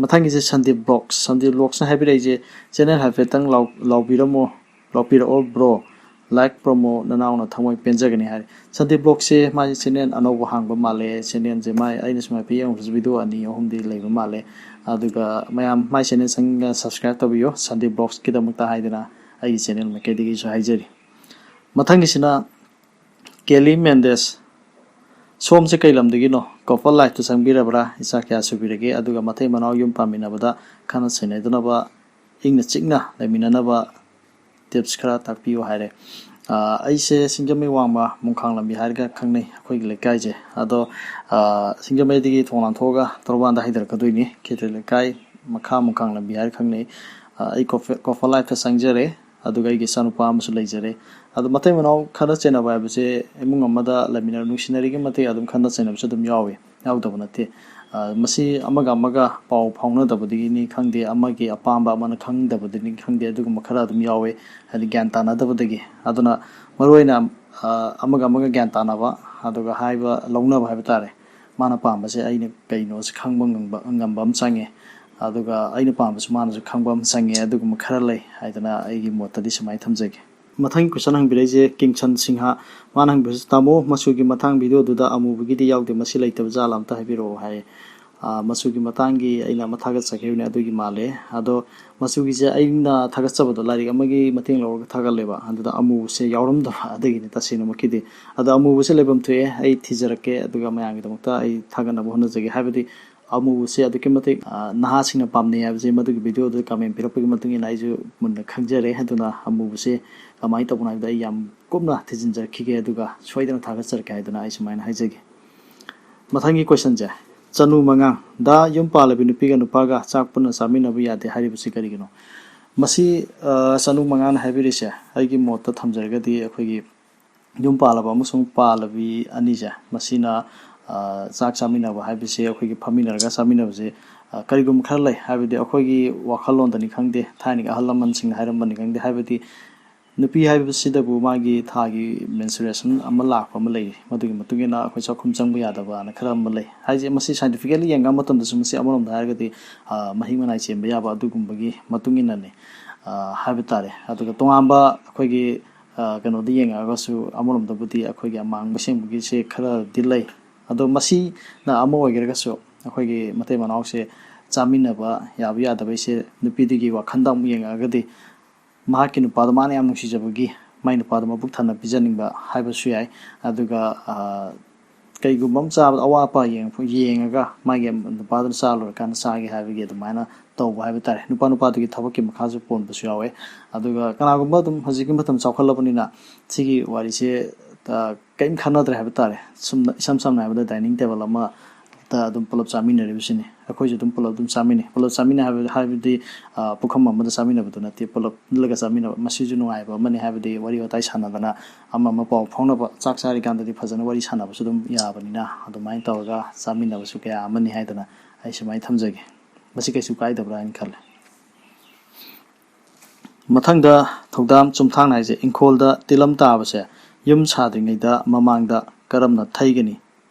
ꯃꯊꯪꯒꯤꯁꯦ ꯁꯟꯗꯤꯞ ꯕ꯭ꯂꯣꯛꯁ꯫ ꯁꯟꯗꯤꯞ ꯕ꯭ꯂꯣꯛꯁꯅ ꯍꯥꯏꯕꯤꯔꯛꯏꯁꯦ, "ꯆꯦꯅꯦꯜ ꯍꯥꯏꯐꯦꯠꯇꯪ ꯂꯥꯎ-, ꯂꯥꯎꯕꯤꯔꯝꯃꯣ, ꯂꯥꯎꯕꯤꯔꯛꯑꯣ ꯕ꯭ꯔꯣ꯫ Like promo, ꯅꯅꯥꯎꯅ ꯊꯃꯣꯏ ꯄꯦꯟꯖꯒꯅꯤ" ꯍꯥꯏꯔꯦ꯫ ꯁꯟꯗꯤꯞ ꯕ꯭ꯂꯣꯛꯁꯦ ꯃꯥꯏ ꯆꯦꯅꯦꯜ ꯑꯅꯧꯕ ꯍꯥꯡꯕ ꯃꯥꯜꯂꯦ꯫ ꯆꯦꯅꯦꯜꯁꯦ ꯃꯥꯏ, ꯑꯩꯅ ꯁꯨꯝ ꯍꯥꯏꯐꯦꯠ ꯌꯦꯡꯕꯁꯦ ꯚꯤꯗꯤꯑꯣ ꯑꯅꯤ ꯑꯍꯨꯝꯗꯤ ꯂꯩꯕ ꯃꯥꯜꯂꯦ꯫ ꯑꯗꯨꯒ ꯃꯌꯥꯝ ꯃꯥꯏ ꯆꯦꯅꯦꯜ ꯆꯪꯉꯒ ꯁꯕꯁꯀ꯭ꯔꯥꯏꯕ ꯇꯧꯕꯤꯌꯣ, ꯁꯟꯗꯤꯞ ꯕ꯭ꯂꯣꯛꯁꯀꯤꯗꯃꯛꯇ ꯍꯥꯏꯗꯅ ꯑꯩꯒꯤ ꯆꯦꯅꯦꯜ ꯃꯥꯏꯀꯩꯗꯒꯤꯁꯨ ꯍꯥꯏꯖꯔꯤ꯫ ꯃꯊꯪꯒꯤꯁꯤꯅ ꯀꯦꯂꯤ ꯃꯦꯟꯗꯦꯁ꯫ "ꯁꯣꯝꯁꯦ ꯀꯩ ꯂꯝꯗꯒꯤꯅꯣ? ꯀꯣꯄꯜ ꯂꯥꯏꯐꯇ ꯆꯪꯕꯤꯔꯕ꯭ꯔꯥ? ꯏꯆꯥ ꯀꯌꯥ ꯁꯨꯕꯤꯔꯒꯦ? ꯑꯗꯨꯒ ꯃꯇꯩ ꯃꯅꯥꯎ ꯌꯨꯝ ꯄꯥꯟꯃꯤꯟꯅꯕꯗ ꯈꯠꯅ ꯆꯩꯅꯗꯅꯕ, ꯏꯪꯅ ꯆꯤꯛꯅ ꯂꯩꯃꯤꯟꯅꯅꯕ ꯇꯤꯞꯁ ꯈꯔ ꯇꯥꯛꯄꯤꯌꯨ" ꯍꯥꯏꯔꯦ꯫ ꯑ, ꯑꯩꯁꯦ ꯁꯤꯡꯖꯃꯩ ꯋꯥꯡꯃ ꯃꯣꯡꯈꯥꯡ ꯂꯝꯕꯤ ꯍꯥꯏꯔꯒ ꯈꯪꯅꯩ ꯑꯩꯈꯣꯏꯒꯤ ꯂꯩꯀꯥꯏꯁꯦ꯫ ꯑꯗꯣ, ꯑ, ꯁꯤꯡꯖꯃꯩꯗꯒꯤ ꯊꯣꯡ ꯂꯥꯟꯊꯣꯛꯑꯒ ꯇꯧꯔꯕꯥꯟꯗ ꯍꯥꯏꯊꯔꯛꯀꯗꯣꯏꯅꯤ꯫ ꯈꯦꯇ꯭ꯔꯤꯛ ꯂꯩꯀꯥꯏ ꯃꯈꯥ ꯃꯣꯡꯈꯥꯡ ꯂꯝꯕꯤ ꯍꯥꯏꯔ ꯈꯪꯅꯩ꯫ ꯑ, ꯑꯩ ꯀꯣꯐꯦ-, ꯀꯣꯐꯜ ꯂꯥꯏꯐꯇ ꯆꯪꯖꯔꯦ, ꯑꯗꯨꯒ ꯑꯩꯒꯤ ꯏꯆꯥꯅꯨꯄꯥ ꯑꯃꯁꯨ ꯂꯩꯖꯔꯦ꯫ ꯑꯗꯣ ꯃꯇꯩ ꯃꯅꯥꯎ ꯈꯠꯅ ꯆꯩꯅꯕ ꯍꯥꯏꯕꯁꯦ ꯏꯃꯨꯡ ꯑꯃꯗ ꯂꯩꯃꯤꯟꯅ-, ꯅꯨꯡꯁꯤꯅꯔꯤꯉꯩ ꯃꯇꯤꯛ ꯑꯗꯨꯝ ꯈꯠꯅ ꯆꯩꯅꯕꯁꯨ ꯑꯗꯨꯝ ꯌꯥꯎꯋꯤ, ꯌꯥꯎꯗꯕ ꯅꯠꯇꯦ꯫ ꯑ, ꯃꯁꯤ ꯑꯃꯒ ꯑꯃꯒ ꯄꯥꯎ ꯐꯥꯎꯅꯗꯕꯗꯒꯤꯅꯤ ꯈꯪꯗꯦ, ꯑꯃꯒꯤ ꯑꯄꯥꯝꯕ ꯑꯃꯅ ꯈꯪꯗꯕꯗꯒꯤꯅꯤ ꯈꯪꯗꯦ, ꯑꯗꯨꯒꯨꯝꯕ ꯈꯔ ꯑꯗꯨꯝ ꯌꯥꯎꯋꯦ, ꯍꯥꯏꯗꯤ ꯒ꯭ꯌꯥꯟ ꯇꯥꯅꯗꯕꯗꯒꯤ꯫ ꯑꯗꯨꯅ ꯃꯔꯨꯑꯣꯏꯅ, ꯑ, ꯑꯃꯒ ꯑꯃꯒ ꯒ꯭ꯌꯥꯟ ꯇꯥꯅꯕ, ꯑꯗꯨꯒ ꯍꯥꯏꯕ ꯂꯧꯅꯕ ꯍꯥꯏꯕ ꯇꯥꯔꯦ꯫ ꯃꯥꯅ ꯄꯥꯝꯕꯁꯦ ꯑꯩꯅ ꯀꯩꯅꯣꯁꯦ ꯈꯪꯕ ꯉꯝꯕ, ꯉꯝꯕ ꯑꯃ ꯆꯪꯉꯦ, ꯑꯗꯨꯒ ꯑꯩꯅ ꯄꯥꯝꯕꯁꯨ ꯃꯥꯅꯁꯨ ꯈꯪꯕ ꯑꯃ ꯆꯪꯉꯦ꯫ ꯑꯗꯨꯒꯨꯝꯕ ꯈꯔ ꯂꯩ ꯍꯥꯏꯗꯅ ꯑꯩꯒꯤ ꯃꯣꯠꯇꯗꯤ ꯁꯨꯃꯥꯏꯅ ꯊꯝꯖꯒꯦ꯫ ꯃꯊꯪꯒꯤ ꯀꯣꯏꯁꯟ ꯍꯪꯕꯤꯔꯛꯏꯁꯦ ꯀꯤꯡꯁꯟ ꯁꯤꯡꯍ꯫ ꯃꯥꯅ ꯍꯪꯕꯤꯔꯤꯁꯦ, "ꯇꯥꯃꯣ, ꯃꯆꯨꯒꯤ ꯃꯇꯥꯡ ꯚꯤꯗꯤꯑꯣꯗꯨꯗ ꯑꯃꯨꯕꯒꯤꯗꯤ ꯌꯥꯎꯗꯦ, ꯃꯁꯤ ꯂꯩꯇꯕ ꯖꯥꯠꯂꯥ? ꯑꯝꯇ ꯍꯥꯏꯕꯤꯔꯛꯑꯣ" ꯍꯥꯏ꯫ ꯑ, ꯃꯆꯨꯒꯤ ꯃꯇꯥꯡꯒꯤ ꯑꯩꯅ ꯑꯃ ꯊꯥꯒꯠꯆꯈꯤꯕꯅꯦ, ꯑꯗꯨꯒꯤ ꯃꯥꯜꯂꯦ꯫ ꯑꯗꯣ ꯃꯆꯨꯒꯤꯁꯦ ꯑꯩꯅ ꯊꯥꯒꯠꯆꯕꯗꯣ ꯂꯥꯏꯔꯤꯛ ꯑꯃꯒꯤ ꯃꯇꯦꯡ ꯂꯧꯔꯒ ꯊꯥꯒꯠꯂꯦꯕ, ꯑꯗꯨꯗ ꯑꯃꯨꯕꯁꯦ ꯌꯥꯎꯔꯝꯗꯕ, ꯑꯗꯨꯒꯤꯅꯤ ꯇꯁꯦꯡꯅꯃꯛꯀꯤꯗꯤ꯫ ꯑꯗꯣ ꯑꯃꯨꯕꯁꯦ ꯂꯩꯐꯝ ꯊꯣꯛꯑꯦ, ꯑꯩ ꯊꯤꯖꯔꯛꯀꯦ, ꯑꯗꯨꯒ ꯃꯌꯥꯝꯒꯤꯗꯃꯛꯇ ꯑꯩ ꯊꯥꯒꯠꯅꯕ ꯍꯣꯠꯅꯖꯒꯦ꯫ ꯍꯥꯏꯕꯗꯤ ꯑꯃꯨꯕꯁꯦ ꯑꯗꯨꯛꯀꯤ ꯃꯇꯤꯛ, ꯑ, ꯅꯍꯥꯁꯤꯡꯅ ꯄꯥꯝꯅꯩ ꯍꯥꯏꯕꯁꯦ ꯃꯗꯨꯒꯤ ꯚꯤꯗꯤꯑꯣꯗꯨꯗ ꯀꯃꯦꯟ ꯄꯤꯔꯛꯄꯒꯤ ꯃꯇꯨꯡ ꯏꯟꯅ ꯑꯩꯁꯨ ꯃꯨꯟꯅ ꯈꯪꯖꯔꯦ꯫ ꯑꯗꯨꯅ ꯑꯃꯨꯕꯁꯦ ꯀꯃꯥꯏꯅ ꯇꯧꯕꯅꯣ ꯍꯥꯏꯕꯗ ꯑꯩ ꯌꯥꯝ ꯀꯨꯞꯅ ꯊꯤꯖꯤꯟꯖꯔꯛꯈꯤꯒꯦ, ꯑꯗꯨꯒ ꯁꯣꯏꯗꯅ ꯊꯥꯒꯠꯆꯔꯛꯀꯦ ꯍꯥꯏꯗꯨꯅ ꯑꯩ ꯁꯨꯃꯥꯏꯅ ꯍꯥꯏꯖꯒꯦ꯫ ꯃꯊꯪꯒꯤ ꯀꯣꯏꯁꯟꯁꯦ, ꯆꯅꯨ ꯃꯉꯥꯡ꯫ "ꯗꯥ, ꯌꯨꯝ ꯄꯥꯜꯂꯕꯤ ꯅꯨꯄꯤꯒ ꯅꯨꯄꯥꯒ ꯆꯥꯛ ꯄꯨꯟꯅ ꯆꯥꯃꯤꯟꯅꯕ ꯌꯥꯗꯦ ꯍꯥꯏꯔꯤꯕꯁꯤ ꯀꯔꯤꯒꯤꯅꯣ?" ꯃꯁꯤ, ꯑ, ꯆꯅꯨ ꯃꯉꯥꯡꯅ ꯍꯥꯏꯕꯤꯔꯤꯁꯦ, ꯑꯩꯒꯤ ꯃꯣꯠꯇ ꯊꯝꯖꯔꯒꯗꯤ, ꯑꯩꯈꯣꯏꯒꯤ ꯌꯨꯝ ꯄꯥꯜꯂꯕ ꯑꯃꯁꯨꯡ ꯄꯥꯜꯂꯕꯤ ꯑꯅꯤꯁꯦ, ꯃꯁꯤꯅ, ꯑ, ꯆꯥꯛ ꯆꯥꯃꯤꯟꯅꯕ ꯍꯥꯏꯕꯁꯦ, ꯑꯩꯈꯣꯏꯒꯤ ꯐꯝꯃꯤꯟꯅꯔꯒ ꯆꯥꯃꯤꯟꯅꯕꯁꯦ, ꯑ, ꯀꯔꯤꯒꯨꯝꯕ ꯈꯔ ꯂꯩ꯫ ꯍꯥꯏꯕꯗꯤ ꯑꯩꯈꯣꯏꯒꯤ ꯋꯥꯈꯜꯂꯣꯟꯗꯅꯤ ꯈꯪꯗꯦ, ꯊꯥꯏꯅꯒꯤ ꯑꯍꯜ ꯂꯃꯟꯁꯤꯡꯅ ꯍꯥꯏꯔꯝꯕꯅꯤ ꯈꯪꯗꯦ, ꯍꯥꯏꯕꯗꯤ ꯅꯨꯄꯤ ꯍꯥꯏꯕꯁꯤꯗꯕꯨ ꯃꯥꯒꯤ ꯊꯥꯒꯤ menstruation ꯑꯃ ꯂꯥꯛꯄ ꯑꯃ ꯂꯩꯔꯤ, ꯃꯗꯨꯒꯤ ꯃꯇꯨꯡ ꯏꯟꯅ ꯑꯩꯈꯣꯏ ꯆꯥꯛꯈꯨꯝ ꯆꯪꯕ ꯌꯥꯗꯕꯅ ꯈꯔ ꯑꯃ ꯂꯩ꯫ ꯍꯥꯏꯁꯦ, ꯃꯁꯤ scientifically ꯌꯦꯡꯕ ꯃꯇꯝꯗꯁꯨ ꯃꯁꯤ ꯑꯃꯔꯣꯝꯗ ꯍꯥꯏꯔꯒꯗꯤ, ꯑ, ꯃꯍꯤꯛ ꯃꯅꯥꯏ ꯆꯦꯟꯕ ꯌꯥꯕ ꯑꯗꯨꯒꯨꯝꯕꯒꯤ ꯃꯇꯨꯡ ꯏꯟꯅꯅꯤ, ꯑ, ꯍꯥꯏꯕ ꯇꯥꯔꯦ꯫ ꯑꯗꯨꯒ ꯇꯣꯉꯥꯟꯕ ꯑꯩꯈꯣꯏꯒꯤ, ꯑ, ꯀꯩꯅꯣꯗ ꯌꯦꯡꯉꯛꯑꯒꯁꯨ ꯑꯃꯔꯣꯝꯗꯕꯨꯗꯤ ꯑꯩꯈꯣꯏꯒꯤ ꯑꯃꯥꯡꯕ ꯁꯦꯡꯕꯒꯤꯁꯦ ꯈꯔꯗꯤ ꯂꯩ꯫ ꯑꯗꯣ ꯃꯁꯤꯅ ꯑꯃ ꯑꯣꯏꯒꯔꯒꯁꯨ, ꯑꯩꯈꯣꯏꯒꯤ ꯃꯇꯩ ꯃꯅꯥꯎꯁꯦ ꯆꯥꯃꯤꯟꯅꯕ ꯌꯥꯕ ꯌꯥꯗꯕꯩꯁꯦ ꯅꯨꯄꯤꯗꯨꯒꯤ ꯋꯥꯈꯜꯗ ꯑꯃꯨꯛ ꯌꯦꯡꯉꯛꯑꯒꯗꯤ, ꯃꯍꯥꯛꯀꯤ ꯅꯨꯄꯥꯗꯣ ꯃꯥꯅ ꯌꯥꯝ ꯅꯨꯡꯁꯤꯖꯕꯒꯤ ꯃꯥꯏ ꯅꯨꯄꯥꯗꯣ ꯃꯕꯨꯛ ꯊꯟꯅ ꯄꯤꯖꯅꯤꯡꯕ ꯍꯥꯏꯕꯁꯨ ꯌꯥꯏ꯫ ꯑꯗꯨꯒ, ꯑ, ꯀꯩꯒꯨꯝꯕ ꯑꯃ ꯆꯥꯕꯗ ꯑꯋꯥꯠ ꯑꯄꯥ ꯌꯦꯡꯉꯛꯄ-, ꯌꯦꯡꯉꯒ ꯃꯥꯒꯤ ꯅꯨꯄꯥꯗꯨꯅ ꯆꯥ ꯂꯣꯏꯔꯀꯥꯟꯗ ꯆꯥꯒꯦ ꯍꯥꯏꯕꯒꯤ ꯑꯗꯨꯃꯥꯏꯅ ꯇꯧꯕ ꯍꯥꯏꯕ ꯇꯥꯔꯦ꯫ ꯅꯨꯄꯥ ꯅꯨꯄꯥꯗꯨꯒꯤ ꯊꯕꯛꯀꯤ ꯃꯈꯥꯁꯨ ꯄꯣꯟꯕꯁꯨ ꯌꯥꯎꯋꯦ꯫ ꯑꯗꯨꯒ ꯀꯅꯥꯒꯨꯝꯕ ꯑꯗꯨꯝ ꯍꯧꯖꯤꯛꯀꯤ ꯃꯇꯝ ꯆꯥꯎꯈꯠꯂꯕꯅꯤꯅ ꯁꯤꯒꯤ ꯋꯥꯔꯤꯁꯦ, ꯑ, ꯀꯔꯤꯝ ꯈꯟꯅꯗ꯭ꯔꯦ ꯍꯥꯏꯕ ꯇꯥꯔꯦ꯫ ꯁꯨꯝꯅ, ꯏꯁꯝ ꯁꯝꯅ ꯍꯥꯏꯔꯕꯗ dining table ꯑꯃ ꯇ ꯑꯗꯨꯝ ꯄꯨꯂꯞ ꯆꯥꯃꯤꯟꯅꯔꯤꯕꯁꯤꯅꯤ꯫ ꯑꯩꯈꯣꯏꯁꯨ ꯑꯗꯨꯝ ꯄꯨꯂꯞ ꯑꯗꯨꯝ ꯆꯥꯃꯤꯟꯅꯩ꯫ ꯄꯨꯂꯞ ꯆꯥꯃꯤꯟꯅꯩ ꯍꯥꯏꯕ-, ꯍꯥꯏꯕꯗꯤ, ꯑ, ꯄꯨꯈꯝ ꯑꯃꯗ ꯆꯥꯃꯤꯟꯅꯕꯗꯨ ꯅꯠꯇꯦ, ꯄꯨꯂꯞ ꯄꯨꯜꯂꯒ ꯆꯥꯃꯤꯟꯅꯕ꯫ ꯃꯁꯤꯁꯨ ꯅꯨꯡꯉꯥꯏꯕ ꯑꯃꯅꯤ, ꯍꯥꯏꯕꯗꯤ ꯋꯥꯔꯤ ꯋꯥꯇꯥꯏ ꯁꯥꯟꯅꯗꯅ ꯑꯃ ꯑꯃ ꯄꯥꯎ ꯐꯥꯎꯅꯕ, ꯆꯥꯛ ꯆꯥꯔꯤꯀꯥꯟꯗꯗꯤ ꯐꯖꯅ ꯋꯥꯔꯤ ꯁꯥꯟꯅꯕꯁꯨ ꯑꯗꯨꯝ ꯌꯥꯕꯅꯤꯅ, ꯑꯗꯨꯃꯥꯏꯅ ꯇꯧꯔꯒ ꯆꯥꯃꯤꯟꯅꯕꯁꯨ ꯀꯌꯥ ꯑꯃꯅꯤ ꯍꯥꯏꯗꯅ ꯑꯩ ꯁꯨꯃꯥꯏꯅ ꯊꯝꯖꯒꯦ꯫ ꯃꯁꯤ ꯀꯩꯁꯨ ꯀꯥꯏꯗꯕ꯭ꯔꯥ ꯍꯥꯏꯅ ꯈꯜꯂꯦ꯫ ꯃꯊꯪꯗ ꯊꯧꯗꯥꯝ ꯆꯨꯝꯊꯥꯡ ꯍꯥꯏꯁꯦ, ꯏꯪꯈꯣꯜꯗ ꯇꯤꯜꯂꯝ ꯇꯥꯕꯁꯦ ꯌꯨꯝ ꯁꯥꯗ꯭ꯔꯤꯉꯩꯗ ꯃꯃꯥꯡꯗ ꯀꯔꯝꯅ ꯊꯩꯒꯅꯤ?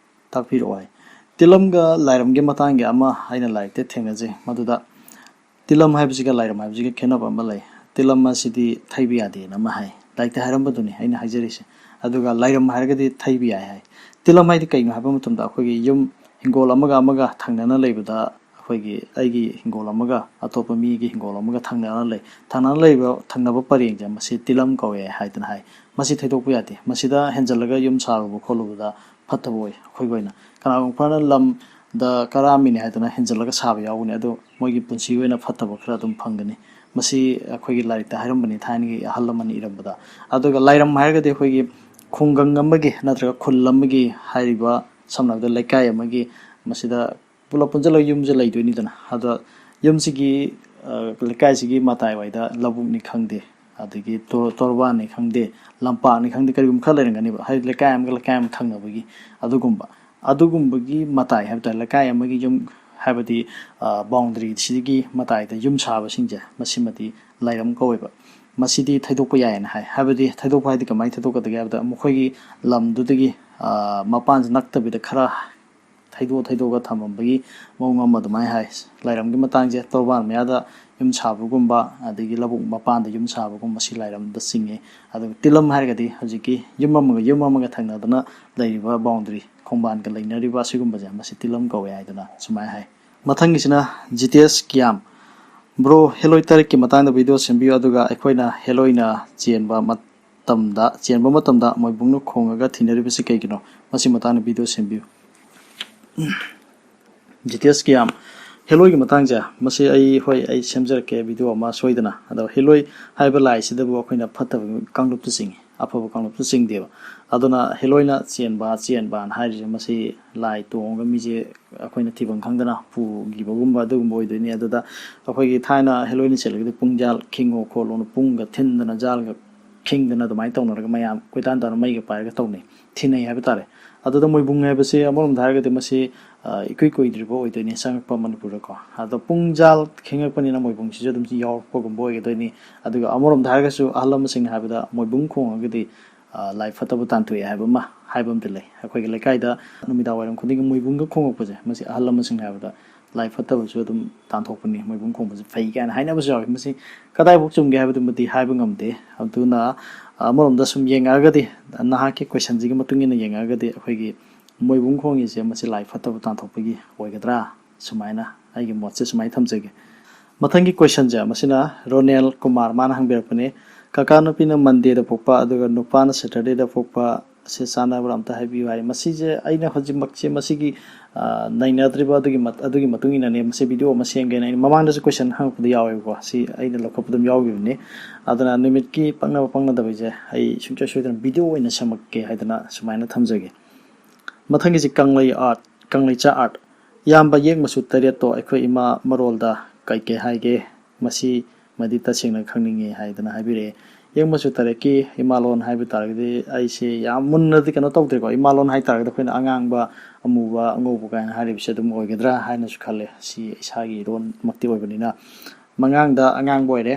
ꯇꯥꯛꯄꯤꯔꯛꯑꯣ ꯍꯥꯏ꯫ ꯇꯤꯜꯂꯝꯒ ꯂꯥꯏꯔꯝꯒꯤ ꯃꯇꯥꯡꯒꯤ ꯑꯃ ꯑꯩꯅ ꯂꯥꯏꯔꯤꯛꯇ ꯊꯦꯡꯅꯖꯩ꯫ ꯃꯗꯨꯗ ꯇꯤꯜꯂꯝ ꯍꯥꯏꯕꯁꯤꯒ ꯂꯥꯏꯔꯝ ꯍꯥꯏꯕꯁꯤꯒ ꯈꯦꯠꯅꯕ ꯑꯃ ꯂꯩ꯫ ꯇꯤꯜꯂꯝ ꯑꯁꯤꯗꯤ ꯊꯩꯕ ꯌꯥꯗꯦꯅ ꯑꯃ ꯍꯥꯏ꯫ ꯂꯥꯏꯔꯤꯛꯇ ꯍꯥꯏꯔꯝꯕꯗꯨꯅꯤ ꯑꯩꯅ ꯍꯥꯏꯖꯔꯤꯁꯦ꯫ ꯑꯗꯨꯒ ꯂꯥꯏꯔꯝ ꯍꯥꯏꯔꯒꯗꯤ ꯊꯩꯕ ꯌꯥꯏ ꯍꯥꯏ꯫ ꯇꯤꯜꯂꯝ ꯍꯥꯏꯗꯤ ꯀꯩꯅꯣ ꯍꯥꯏꯕ ꯃꯇꯝꯗ, ꯑꯩꯈꯣꯏꯒꯤ ꯌꯨꯝ, ꯍꯤꯡꯒꯣꯜ ꯑꯃꯒ ꯑꯃꯒ ꯊꯪꯅꯅ ꯂꯩꯕꯗ, ꯑꯩꯈꯣꯏꯒꯤ, ꯑꯩꯒꯤ ꯍꯤꯡꯒꯣꯜ ꯑꯃꯒ ꯑꯇꯣꯞꯄ ꯃꯤꯒꯤ ꯍꯤꯡꯒꯣꯜ ꯑꯃꯒ ꯊꯪꯅꯅ ꯂꯩ, ꯊꯪꯅꯅ ꯂꯩꯕ, ꯊꯪꯅꯕ ꯄꯔꯦꯡꯁꯦ, ꯃꯁꯤ ꯇꯤꯜꯂꯝ ꯀꯧꯋꯦ ꯍꯥꯏꯗꯅ ꯍꯥꯏ꯫ ꯃꯁꯤ ꯊꯩꯗꯣꯛꯄ ꯌꯥꯗꯦ꯫ ꯃꯁꯤꯗ ꯍꯦꯟꯖꯜꯂꯒ ꯌꯨꯝ ꯁꯥꯔꯨꯕ ꯈꯣꯠꯂꯨꯕꯗ ꯐꯠꯇꯕ ꯑꯣꯏ꯫ ꯑꯩꯈꯣꯏꯒꯤ ꯑꯣꯏꯅ ꯀꯅꯥꯒꯨꯝꯕ ꯈꯔꯅ ꯂꯝꯗ ꯀꯔꯥꯝꯃꯤꯅꯦ ꯍꯥꯏꯗꯅ ꯍꯦꯟꯖꯜꯂꯒ ꯁꯥꯕ ꯌꯥꯎꯒꯅꯤ, ꯑꯗꯨ ꯃꯣꯏꯒꯤ ꯄꯨꯟꯁꯤꯒꯤ ꯑꯣꯏꯅ ꯐꯠꯇꯕ ꯈꯔ ꯑꯗꯨꯝ ꯐꯪꯒꯅꯤ꯫ ꯃꯁꯤ ꯑꯩꯈꯣꯏꯒꯤ ꯂꯥꯏꯔꯤꯛꯇ ꯍꯥꯏꯔꯝꯕꯅꯤ, ꯊꯥꯏꯅꯒꯤ ꯑꯍꯜ ꯂꯃꯟꯅ ꯏꯔꯝꯕꯗ꯫ ꯑꯗꯨꯒ ꯂꯥꯏꯔꯝ ꯍꯥꯏꯔꯒꯗꯤ ꯑꯩꯈꯣꯏꯒꯤ ꯈꯨꯡꯒꯪ ꯑꯃꯒꯤ ꯅꯠꯇ꯭ꯔꯒ ꯈꯨꯜ ꯑꯃꯒꯤ ꯍꯥꯏꯔꯤꯕ, ꯁꯝꯅ ꯍꯥꯏꯔꯕꯗ ꯂꯩꯀꯥꯏ ꯑꯃꯒꯤ, ꯃꯁꯤꯗ ꯄꯨꯂꯞ ꯄꯨꯟꯁꯤꯜꯂꯒ ꯌꯨꯝꯁꯦ ꯂꯩꯗꯣꯏꯅꯤꯗꯅ꯫ ꯑꯗ ꯌꯨꯝꯁꯤꯒꯤ, ꯑ, ꯂꯩꯀꯥꯏꯁꯤꯒꯤ ꯃꯇꯥꯏꯋꯥꯏꯗ ꯂꯧꯕꯨꯛꯅꯤ ꯈꯪꯗꯦ, ꯑꯗꯒꯤ ꯇꯣ- ꯇꯣꯔꯕꯥꯟꯅꯤ ꯈꯪꯗꯦ, ꯂꯝꯄꯥꯛꯅꯤ ꯈꯪꯗꯦ, ꯀꯔꯤꯒꯨꯝꯕ ꯈꯔ ꯂꯩꯔꯝꯒꯅꯦꯕ, ꯍꯥꯏꯗꯤ ꯂꯩꯀꯥꯏ ꯑꯃꯒ ꯂꯩꯀꯥꯏ ꯑꯃ ꯊꯪꯅꯕꯒꯤ ꯑꯗꯨꯒꯨꯝꯕ ꯑꯗꯨꯒꯨꯝꯕꯒꯤ ꯃꯇꯥꯏ ꯍꯥꯏꯕ ꯇꯥꯔꯦ, ꯂꯩꯀꯥꯏ ꯑꯃꯒꯤ ꯌꯨꯝ, ꯍꯥꯏꯕꯗꯤ ꯕꯥꯎꯟꯗꯔꯤꯁꯤꯒꯤ ꯃꯇꯥꯏꯗ ꯌꯨꯝ ꯁꯥꯕꯁꯤꯡꯁꯦ, ꯃꯁꯤꯃꯗꯤ ꯂꯥꯏꯔꯝ ꯀꯧꯋꯦꯕ꯫ ꯃꯁꯤꯗꯤ ꯊꯩꯗꯣꯛꯄ ꯌꯥꯏꯌꯦꯅ ꯍꯥꯏ꯫ ꯍꯥꯏꯕꯗꯤ ꯊꯩꯗꯣꯛꯄ ꯍꯥꯏꯗꯤ ꯀꯃꯥꯏꯅ ꯊꯩꯗꯣꯛꯀꯗꯒꯦ ꯍꯥꯏꯕꯗ, ꯃꯈꯣꯏꯒꯤ ꯂꯝꯗꯨꯗꯒꯤ ꯃꯄꯥꯟꯁꯤ ꯅꯛꯇꯕꯤꯗ ꯈꯔ ꯊꯩꯗꯣꯛ ꯊꯩꯗꯣꯛꯑꯒ ꯊꯝꯃꯝꯕꯒꯤ ꯃꯑꯣꯡ ꯑꯃ ꯑꯗꯨꯃꯥꯏꯅ ꯍꯥꯏ꯫ ꯂꯥꯏꯔꯝꯒꯤ ꯃꯇꯥꯡꯁꯦ ꯇꯣꯔꯕꯥꯟ ꯃꯌꯥꯗ ꯌꯨꯝ ꯁꯥꯕꯒꯨꯝꯕ, ꯑꯗꯒꯤ ꯂꯧꯕꯨꯛ ꯃꯄꯥꯟꯗ ꯌꯨꯝ ꯁꯥꯕꯒꯨꯝꯕ, ꯁꯤ ꯂꯥꯏꯔꯝꯗ ꯆꯤꯡꯉꯤ꯫ ꯑꯗꯨꯒ ꯇꯤꯂꯝ ꯍꯥꯏꯔꯒꯗꯤ ꯍꯧꯖꯤꯛꯀꯤ ꯌꯨꯝ ꯑꯃꯒ ꯌꯨꯝ ꯑꯃꯒ ꯊꯪꯅꯗꯅ ꯂꯩꯔꯤꯕ ꯕꯥꯎꯟꯗꯔꯤ, ꯈꯣꯡꯕꯥꯟꯒ ꯂꯩꯅꯔꯤꯕ ꯑꯁꯤꯒꯨꯝꯕꯁꯦ, ꯃꯁꯤ ꯇꯤꯂꯝ ꯀꯧꯋꯦ ꯍꯥꯏꯗꯅ ꯁꯨꯃꯥꯏꯅ ꯍꯥꯏ꯫ ꯃꯊꯪꯒꯤꯁꯤꯅ ꯖꯤꯇꯦꯁ ꯀꯤꯌꯥꯝ꯫ ꯕ꯭ꯔꯣ, ꯍꯦꯂꯣꯏ ꯇꯔꯦꯠꯀꯤ ꯃꯇꯥꯡꯗ ꯚꯤꯗꯤꯑꯣ ꯁꯦꯝꯕꯤꯌꯨ, ꯑꯗꯨꯒ ꯑꯩꯈꯣꯏꯅ ꯍꯦꯂꯣꯏꯅ ꯆꯦꯟꯕ ꯃꯇꯝꯗ, ꯆꯦꯟꯕ ꯃꯇꯝꯗ ꯃꯣꯏꯕꯨꯡꯅ ꯈꯣꯡꯉꯒ ꯊꯤꯅꯔꯤꯕꯁꯤ ꯀꯩꯒꯤꯅꯣ? ꯃꯁꯤ ꯃꯇꯥꯡꯗ ꯚꯤꯗꯤꯑꯣ ꯁꯦꯝꯕꯤꯌꯨ꯫ ꯖꯤꯇꯦꯁ ꯀꯤꯌꯥꯝ, ꯍꯦꯂꯣꯏꯒꯤ ꯃꯇꯥꯡꯁꯦ, ꯃꯁꯤ ꯑꯩ, ꯍꯣꯏ, ꯑꯩ ꯁꯦꯝꯖꯔꯛꯀꯦ ꯚꯤꯗꯤꯑꯣ ꯑꯃ ꯁꯣꯏꯗꯅ꯫ ꯑꯗꯣ ꯍꯦꯂꯣꯏ ꯍꯥꯏꯕ ꯂꯥꯏꯁꯤꯗꯕꯨ ꯑꯩꯈꯣꯏꯅ ꯐꯠꯇꯕ ꯀꯥꯡꯂꯨꯞꯇ ꯆꯤꯡꯏ, ꯑꯐꯕ ꯀꯥꯡꯂꯨꯞꯇ ꯆꯤꯡꯗꯦꯕ꯫ ꯑꯗꯨꯅ ꯍꯦꯂꯣꯏꯅ ꯆꯦꯟꯕ, ꯆꯦꯟꯕꯅ ꯍꯥꯏꯔꯤꯁꯦ, ꯃꯁꯤ ꯂꯥꯏ ꯇꯣꯡꯉꯒ ꯃꯤꯁꯦ ꯑꯩꯈꯣꯏꯅ ꯊꯤꯐꯝ ꯈꯪꯗꯅ ꯄꯨꯈꯤꯕꯒꯨꯝꯕ ꯑꯗꯨꯒꯨꯝꯕ ꯑꯣꯏꯗꯣꯏꯅꯤ꯫ ꯑꯗꯨꯗ ꯑꯩꯈꯣꯏꯒꯤ ꯊꯥꯏꯅ ꯍꯦꯂꯣꯏꯅ ꯆꯦꯜꯂꯒꯗꯤ ꯄꯨꯡ ꯖꯥꯜ ꯈꯤꯡꯉꯣ ꯈꯣꯠꯂꯣꯅ ꯄꯨꯡꯒ ꯊꯤꯟꯗꯅ ꯖꯥꯜꯒ ꯈꯤꯡꯗꯅ ꯑꯗꯨꯃꯥꯏꯅ ꯇꯧꯅꯔꯒ ꯃꯌꯥꯝ ꯀꯣꯏꯇꯥꯟ ꯇꯥꯟꯅ ꯃꯩꯒ ꯄꯥꯏꯔꯒ ꯇꯧꯅꯩ, ꯊꯤꯅꯩ ꯍꯥꯏꯕ ꯇꯥꯔꯦ꯫ ꯑꯗꯨꯗ ꯃꯣꯏꯕꯨꯡ ꯍꯥꯏꯕꯁꯤ ꯑꯃꯔꯣꯝꯗ ꯍꯥꯏꯔꯒꯗꯤ ꯃꯁꯤ, ꯑ, ꯏꯀꯨꯏ ꯀꯨꯏꯗ꯭ꯔꯤꯕ ꯑꯣꯏꯗꯣꯏꯅꯤ ꯆꯪꯉꯛꯄ ꯃꯅꯤꯄꯨꯔꯗꯀꯣ꯫ ꯑꯗꯣ ꯄꯨꯡ ꯖꯥꯜ ꯈꯤꯡꯉꯛꯄꯅꯤꯅ ꯃꯣꯏꯕꯨꯡꯁꯤꯁꯨ ꯑꯗꯨꯝ ꯌꯥꯎꯔꯛꯄꯒꯨꯝꯕ ꯑꯣꯏꯒꯗꯣꯏꯅꯤ꯫ ꯑꯗꯨꯒ ꯑꯃꯔꯣꯝꯗ ꯍꯥꯏꯔꯒꯁꯨ ꯑꯍꯜ ꯂꯃꯟꯁꯤꯡꯅ ꯍꯥꯏꯕꯗ ꯃꯣꯏꯕꯨꯡ ꯈꯣꯡꯉꯒꯗꯤ, ꯑ, ꯂꯥꯏ ꯐꯠꯇꯕ ꯇꯥꯟꯊꯣꯛꯑꯦ ꯍꯥꯏꯕ ꯑꯃ, ꯍꯥꯏꯕ ꯑꯃꯗꯤ ꯂꯩ꯫ ꯑꯩꯈꯣꯏꯒꯤ ꯂꯩꯀꯥꯏꯗ ꯅꯨꯃꯤꯗꯥꯡ ꯋꯥꯏꯔꯝ ꯈꯨꯗꯤꯡꯒꯤ ꯃꯣꯏꯕꯨꯡꯒ ꯈꯣꯡꯉꯛꯄꯁꯦ, ꯃꯁꯤ ꯑꯍꯜ ꯂꯃꯟꯁꯤꯡꯅ ꯍꯥꯏꯕꯗ ꯂꯥꯏ ꯐꯠꯇꯕꯁꯨ ꯑꯗꯨꯝ ꯇꯥꯟꯊꯣꯛꯄꯅꯤ, ꯃꯣꯏꯕꯨꯡ ꯈꯣꯡꯕꯁꯦ ꯐꯩ ꯀꯥꯏꯅ ꯍꯥꯏꯅꯕꯁꯨ ꯌꯥꯎꯏ꯫ ꯃꯁꯤ ꯀꯗꯥꯏꯐꯥꯎ ꯆꯨꯝꯒꯦ ꯍꯥꯏꯕꯗꯨꯃꯗꯤ ꯍꯥꯏꯕ ꯉꯝꯗꯦ꯫ ꯑꯗꯨꯅ, ꯑ, ꯑꯃꯔꯣꯝꯗ ꯁꯨꯝ ꯌꯦꯡꯉꯛꯑꯒꯗꯤ, ꯅꯍꯥꯛꯀꯤ ꯀꯣꯏꯁꯟꯁꯤꯒꯤ ꯃꯇꯨꯡ ꯏꯟꯅ ꯌꯦꯡꯉꯛꯑꯒꯗꯤ, ꯑꯩꯈꯣꯏꯒꯤ ꯃꯣꯏꯕꯨꯡ ꯈꯣꯡꯉꯤꯁꯦ ꯃꯁꯤ ꯂꯥꯏ ꯐꯠꯇꯕ ꯇꯥꯟꯊꯣꯛꯄꯒꯤ ꯑꯣꯏꯒꯗ꯭ꯔꯥ? ꯁꯨꯃꯥꯏꯅ ꯑꯩꯒꯤ ꯃꯣꯠꯁꯦ ꯁꯨꯃꯥꯏꯅ ꯊꯝꯖꯒꯦ꯫ ꯃꯊꯪꯒꯤ ꯀꯣꯏꯁꯟꯁꯦ, ꯃꯁꯤꯅ ꯔꯣꯅꯦꯜ ꯀꯨꯃꯥꯔ, ꯃꯥꯅ ꯍꯪꯕꯤꯔꯛꯄꯅꯦ, "ꯀꯀꯥ, ꯅꯨꯄꯤꯅ ꯃꯟꯗꯦꯗ ꯄꯣꯛꯄ ꯑꯗꯨꯒ ꯅꯨꯄꯥꯅ ꯁꯦꯇꯔꯗꯦꯗ ꯄꯣꯛꯄ ꯑꯁꯤ ꯆꯥꯟꯅꯕ꯭ꯔꯥ? ꯑꯝꯇ ꯍꯥꯏꯕꯤꯌꯨ" ꯍꯥꯏ꯫ ꯃꯁꯤꯁꯦ ꯑꯩꯅ ꯍꯧꯖꯤꯛꯃꯛꯁꯦ ꯃꯁꯤꯒꯤ, ꯑ, ꯅꯩꯅꯗ꯭ꯔꯤꯕ ꯑꯗꯨꯒꯤ ꯃꯠ-, ꯑꯗꯨꯒꯤ ꯃꯇꯨꯡ ꯏꯟꯅꯅꯦ ꯃꯁꯤ ꯚꯤꯗꯤꯑꯣ ꯑꯃ ꯁꯦꯝꯒꯦꯅ꯫ ꯑꯩꯅ ꯃꯃꯥꯡꯗꯁꯨ ꯀꯣꯏꯁꯟ ꯍꯪꯉꯛꯄꯗ ꯌꯥꯎꯋꯦꯕꯀꯣ, ꯁꯤ ꯑꯩꯅ ꯂꯧꯈꯠꯄ ꯑꯗꯨꯝ ꯌꯥꯎꯈꯤꯕꯅꯤ꯫ ꯑꯗꯨꯅ ꯅꯨꯃꯤꯠꯀꯤ ꯄꯛꯅꯕ ꯄꯛꯅꯗꯕꯁꯦ ꯑꯩ ꯁꯨꯡꯁꯣꯏ ꯁꯣꯏꯗꯅ ꯚꯤꯗꯤꯑꯣ ꯑꯣꯏꯅ ꯁꯦꯝꯃꯛꯀꯦ ꯍꯥꯏꯗꯅ ꯁꯨꯃꯥꯏꯅ ꯊꯝꯖꯒꯦ꯫ ꯃꯊꯪꯒꯤꯁꯤ ꯀꯪꯂꯩ ꯑꯥꯔꯠ, ꯀꯪꯂꯩꯆꯥ ꯑꯥꯔꯠ꯫ "ꯏꯌꯥꯝꯕ, ꯌꯦꯛ ꯃꯆꯨ ꯇꯔꯦꯠꯇꯣ ꯑꯩꯈꯣꯏ ꯏꯃꯥ ꯃꯔꯣꯜꯗ ꯀꯩ ꯀꯩ ꯍꯥꯏꯒꯦ? ꯃꯁꯤ ꯃꯗꯤ ꯇꯁꯦꯡꯅ ꯈꯪꯅꯤꯡꯉꯤ ꯍꯥꯏꯗꯅ ꯍꯥꯏꯕꯤꯔꯛꯑꯦ꯫ ꯌꯦꯛ ꯃꯆꯨ ꯇꯔꯦꯠꯀꯤ ꯏꯃꯥꯂꯣꯟ ꯍꯥꯏꯕ ꯇꯥꯔꯒꯗꯤ ꯑꯩꯁꯦ ꯌꯥꯝ ꯃꯨꯟꯅꯗꯤ ꯀꯩꯅꯣ ꯇꯧꯗ꯭ꯔꯦꯀꯣ꯫ ꯏꯃꯥꯂꯣꯟ ꯍꯥꯏ ꯇꯥꯔꯒꯗꯤ ꯑꯩꯈꯣꯏꯅ ꯑꯉꯥꯡꯕ, ꯑꯃꯨꯕ, ꯑꯉꯧꯕ ꯀꯥꯏꯅ ꯍꯥꯏꯔꯤꯕꯁꯦ ꯑꯗꯨꯝ ꯑꯣꯏꯒꯗ꯭ꯔꯥ ꯍꯥꯏꯅꯁꯨ ꯈꯜꯂꯦ꯫ ꯁꯤ ꯏꯁꯥꯒꯤ ꯏꯔꯣꯟꯃꯛꯇꯤ ꯑꯣꯏꯕꯅꯤꯅ꯫ ꯃꯉꯥꯡꯗ ꯑꯉꯥꯡꯕ ꯑꯣꯏꯔꯦ,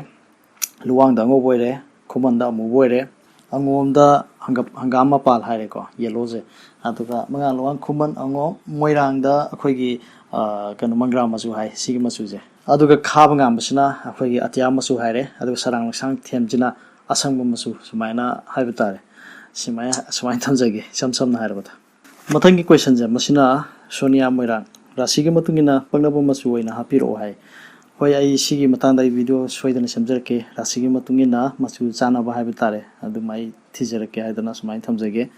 ꯂꯨꯋꯥꯡꯗ ꯑꯉꯧꯕ ꯑꯣꯏꯔꯦ, ꯈꯨꯃꯟꯗ ꯑꯃꯨꯕ ꯑꯣꯏꯔꯦ, ꯑꯉꯣꯝꯗ ꯍꯪꯒꯞ-, ꯍꯪꯒꯥꯝ ꯃꯄꯥꯜ ꯍꯥꯏꯔꯦꯀꯣ, ꯌꯦꯜꯂꯣꯁꯦ꯫ ꯑꯗꯨꯒ ꯃꯉꯥꯡ, ꯂꯨꯋꯥꯡ, ꯈꯨꯃꯟ, ꯑꯉꯣꯝ, ꯃꯣꯏꯔꯥꯡꯗ ꯑꯩꯈꯣꯏꯒꯤ, ꯑ, ꯀꯩꯅꯣ, ꯃꯪꯒ꯭ꯔꯥ ꯃꯆꯨ ꯍꯥꯏ, ꯁꯤꯒꯤ ꯃꯆꯨꯁꯦ꯫ ꯑꯗꯨꯒ ꯈꯥꯕ ꯉꯥꯟꯕꯁꯤꯅ ꯑꯩꯈꯣꯏꯒꯤ ꯑꯇꯤꯌꯥ ꯃꯆꯨ ꯍꯥꯏꯔꯦ꯫ ꯑꯗꯨꯒ ꯁꯔꯥꯡ ꯂꯩꯁꯥꯡ ꯊꯦꯝꯁꯤꯅ ꯑꯁꯪꯕ ꯃꯆꯨ, ꯁꯨꯃꯥꯏꯅ ꯍꯥꯏꯕ ꯇꯥꯔꯦ꯫ ꯁꯨꯃꯥꯏꯅ, ꯁꯨꯃꯥꯏꯅ ꯊꯝꯖꯒꯦ, ꯏꯁꯝ ꯁꯝꯅ ꯍꯥꯏꯔꯕꯗ꯫ ꯃꯊꯪꯒꯤ questionꯁꯦ, ꯃꯁꯤꯅ ꯁꯣꯅꯤꯌꯥ ꯃꯣꯏꯔꯥꯡ, "ꯔꯥꯁꯤꯒꯤ ꯃꯇꯨꯡ ꯏꯟꯅ ꯄꯛꯅꯕ ꯃꯆꯨ ꯑꯣꯏꯅ ꯍꯥꯞꯄꯤꯔꯛꯑꯣ" ꯍꯥꯏ꯫ ꯍꯣꯏ, ꯑꯩ ꯁꯤꯒꯤ ꯃꯇꯥꯡꯗ ꯑꯩ video ꯁꯣꯏꯗꯅ ꯁꯦꯝꯖꯔꯛꯀꯦ꯫ ꯔꯥꯁꯤꯒꯤ ꯃꯇꯨꯡ ꯏꯟꯅ ꯃꯆꯨ ꯆꯥꯟꯅꯕ ꯍꯥꯏꯕ ꯇꯥꯔꯦ, ꯑꯗꯨꯝ ꯑꯩ ꯊꯤꯖꯔꯛꯀꯦ ꯍꯥꯏꯗꯅ ꯁꯨꯃꯥꯏꯅ ꯊꯝꯖꯒꯦ꯫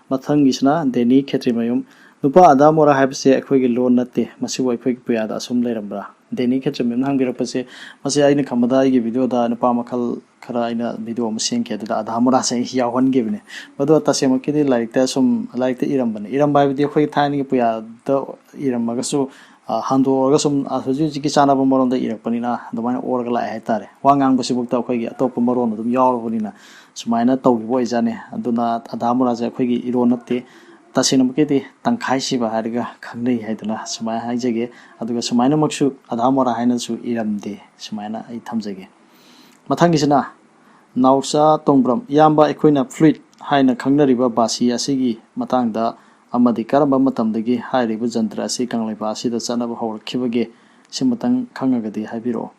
ꯃꯊꯪꯒꯤꯁꯤꯅ ꯗꯦꯅꯤ ꯈꯦꯇ꯭ꯔꯤꯃꯌꯨꯝ, "ꯅꯨꯄꯥ ꯑꯗꯥ ꯃꯣꯔꯥ ꯍꯥꯏꯕꯁꯦ ꯑꯩꯈꯣꯏꯒꯤ ꯂꯣꯟ ꯅꯠꯇꯦ, ꯃꯁꯤꯕꯨ ꯑꯩꯈꯣꯏꯒꯤ ꯄꯨꯌꯥꯗ ꯑꯁꯨꯝ ꯂꯩꯔꯝꯕ꯭ꯔꯥ?" ꯗꯦꯅꯤ ꯈꯦꯇ꯭ꯔꯤꯃꯌꯨꯝꯅ ꯍꯪꯕꯤꯔꯛꯄꯁꯦ, ꯃꯁꯤ ꯑꯩꯅ ꯈꯟꯕꯗ ꯑꯩꯒꯤ videoꯗ ꯅꯨꯄꯥ ꯃꯈꯜ ꯈꯔ ꯑꯩꯅ video ꯑꯃ ꯁꯦꯝꯈꯤ, ꯑꯗꯨꯗ ꯑꯗꯥ ꯃꯣꯔꯥꯁꯦ ꯑꯩ ꯌꯥꯎꯍꯟꯈꯤꯕꯅꯦ꯫ ꯃꯗꯨ ꯇꯁꯦꯡꯃꯛꯀꯤꯗꯤ ꯂꯥꯏꯔꯤꯛꯇ ꯁꯨꯝ, ꯂꯥꯏꯔꯤꯛꯇ ꯏꯔꯝꯕꯅꯦ꯫ ꯏꯔꯝꯕ ꯍꯥꯏꯕꯗꯤ ꯑꯩꯈꯣꯏꯒꯤ ꯊꯥꯏꯅꯒꯤ ꯄꯨꯌꯥꯗ ꯏꯔꯝꯃꯒꯁꯨ, ꯑ, ꯍꯟꯗꯣꯛꯑꯒ ꯁꯨꯝ, ꯑ, ꯍꯧꯖꯤꯛ ꯍꯧꯖꯤꯛꯀꯤ ꯆꯥꯅꯕ ꯃꯔꯣꯟꯗ ꯏꯔꯛꯄꯅꯤꯅ ꯑꯗꯨꯃꯥꯏꯅ ꯑꯣꯔꯒ ꯂꯥꯛꯑꯦ ꯍꯥꯏꯇꯥꯔꯦ꯫ ꯋꯥ ꯉꯥꯡꯕꯁꯤꯐꯥꯎꯗ ꯑꯩꯈꯣꯏꯒꯤ ꯑꯇꯣꯞꯄ ꯃꯔꯣꯟ ꯑꯗꯨꯝ ꯌꯥꯎꯔꯕꯅꯤꯅ ꯁꯨꯃꯥꯏꯅ ꯇꯧꯈꯤꯕ ꯑꯣꯏꯖꯥꯠꯅꯤ꯫ ꯑꯗꯨꯅ ꯑꯗꯥ ꯃꯣꯔꯥꯁꯦ ꯑꯩꯈꯣꯏꯒꯤ ꯏꯔꯣꯟ ꯅꯠꯇꯦ, ꯇꯁꯦꯡꯅꯃꯛꯀꯤꯗꯤ ꯇꯪꯈꯥꯏ ꯁꯤꯕ ꯍꯥꯏꯔꯒ ꯈꯪꯅꯩ ꯍꯥꯏꯗꯅ ꯁꯨꯃꯥꯏꯅ ꯍꯥꯏꯖꯒꯦ꯫ ꯑꯗꯨꯒ ꯁꯨꯃꯥꯏꯅꯃꯛꯁꯨ ꯑꯗꯥ ꯃꯣꯔꯥ ꯍꯥꯏꯅꯁꯨ ꯏꯔꯝꯗꯦ, ꯁꯨꯃꯥꯏꯅ ꯑꯩ ꯊꯝꯖꯒꯦ꯫ ꯃꯊꯪꯒꯤꯁꯤꯅ ꯅꯥꯎꯆꯥ ꯇꯣꯡꯕ꯭ꯔꯝ, "ꯏꯌꯥꯝꯕ, ꯑꯩꯈꯣꯏꯅ flute ꯍꯥꯏꯅ ꯈꯪꯅꯔꯤꯕ ꯕꯥꯁꯤ ꯑꯁꯤꯒꯤ ꯃꯇꯥꯡꯗ ꯑꯃꯗꯤ ꯀꯔꯝꯕ ꯃꯇꯝꯗꯒꯤ ꯍꯥꯏꯔꯤꯕ ꯖꯟꯇ꯭ꯔ ꯑꯁꯤ ꯀꯪꯂꯩꯄꯥꯛ ꯑꯁꯤꯗ ꯆꯠꯅꯕ ꯍꯧꯔꯛꯈꯤꯕꯒꯦ? ꯁꯤꯃꯇꯪ ꯈꯪꯉꯒꯗꯤ ꯍꯥꯏꯕꯤꯔꯛꯑꯣ꯫"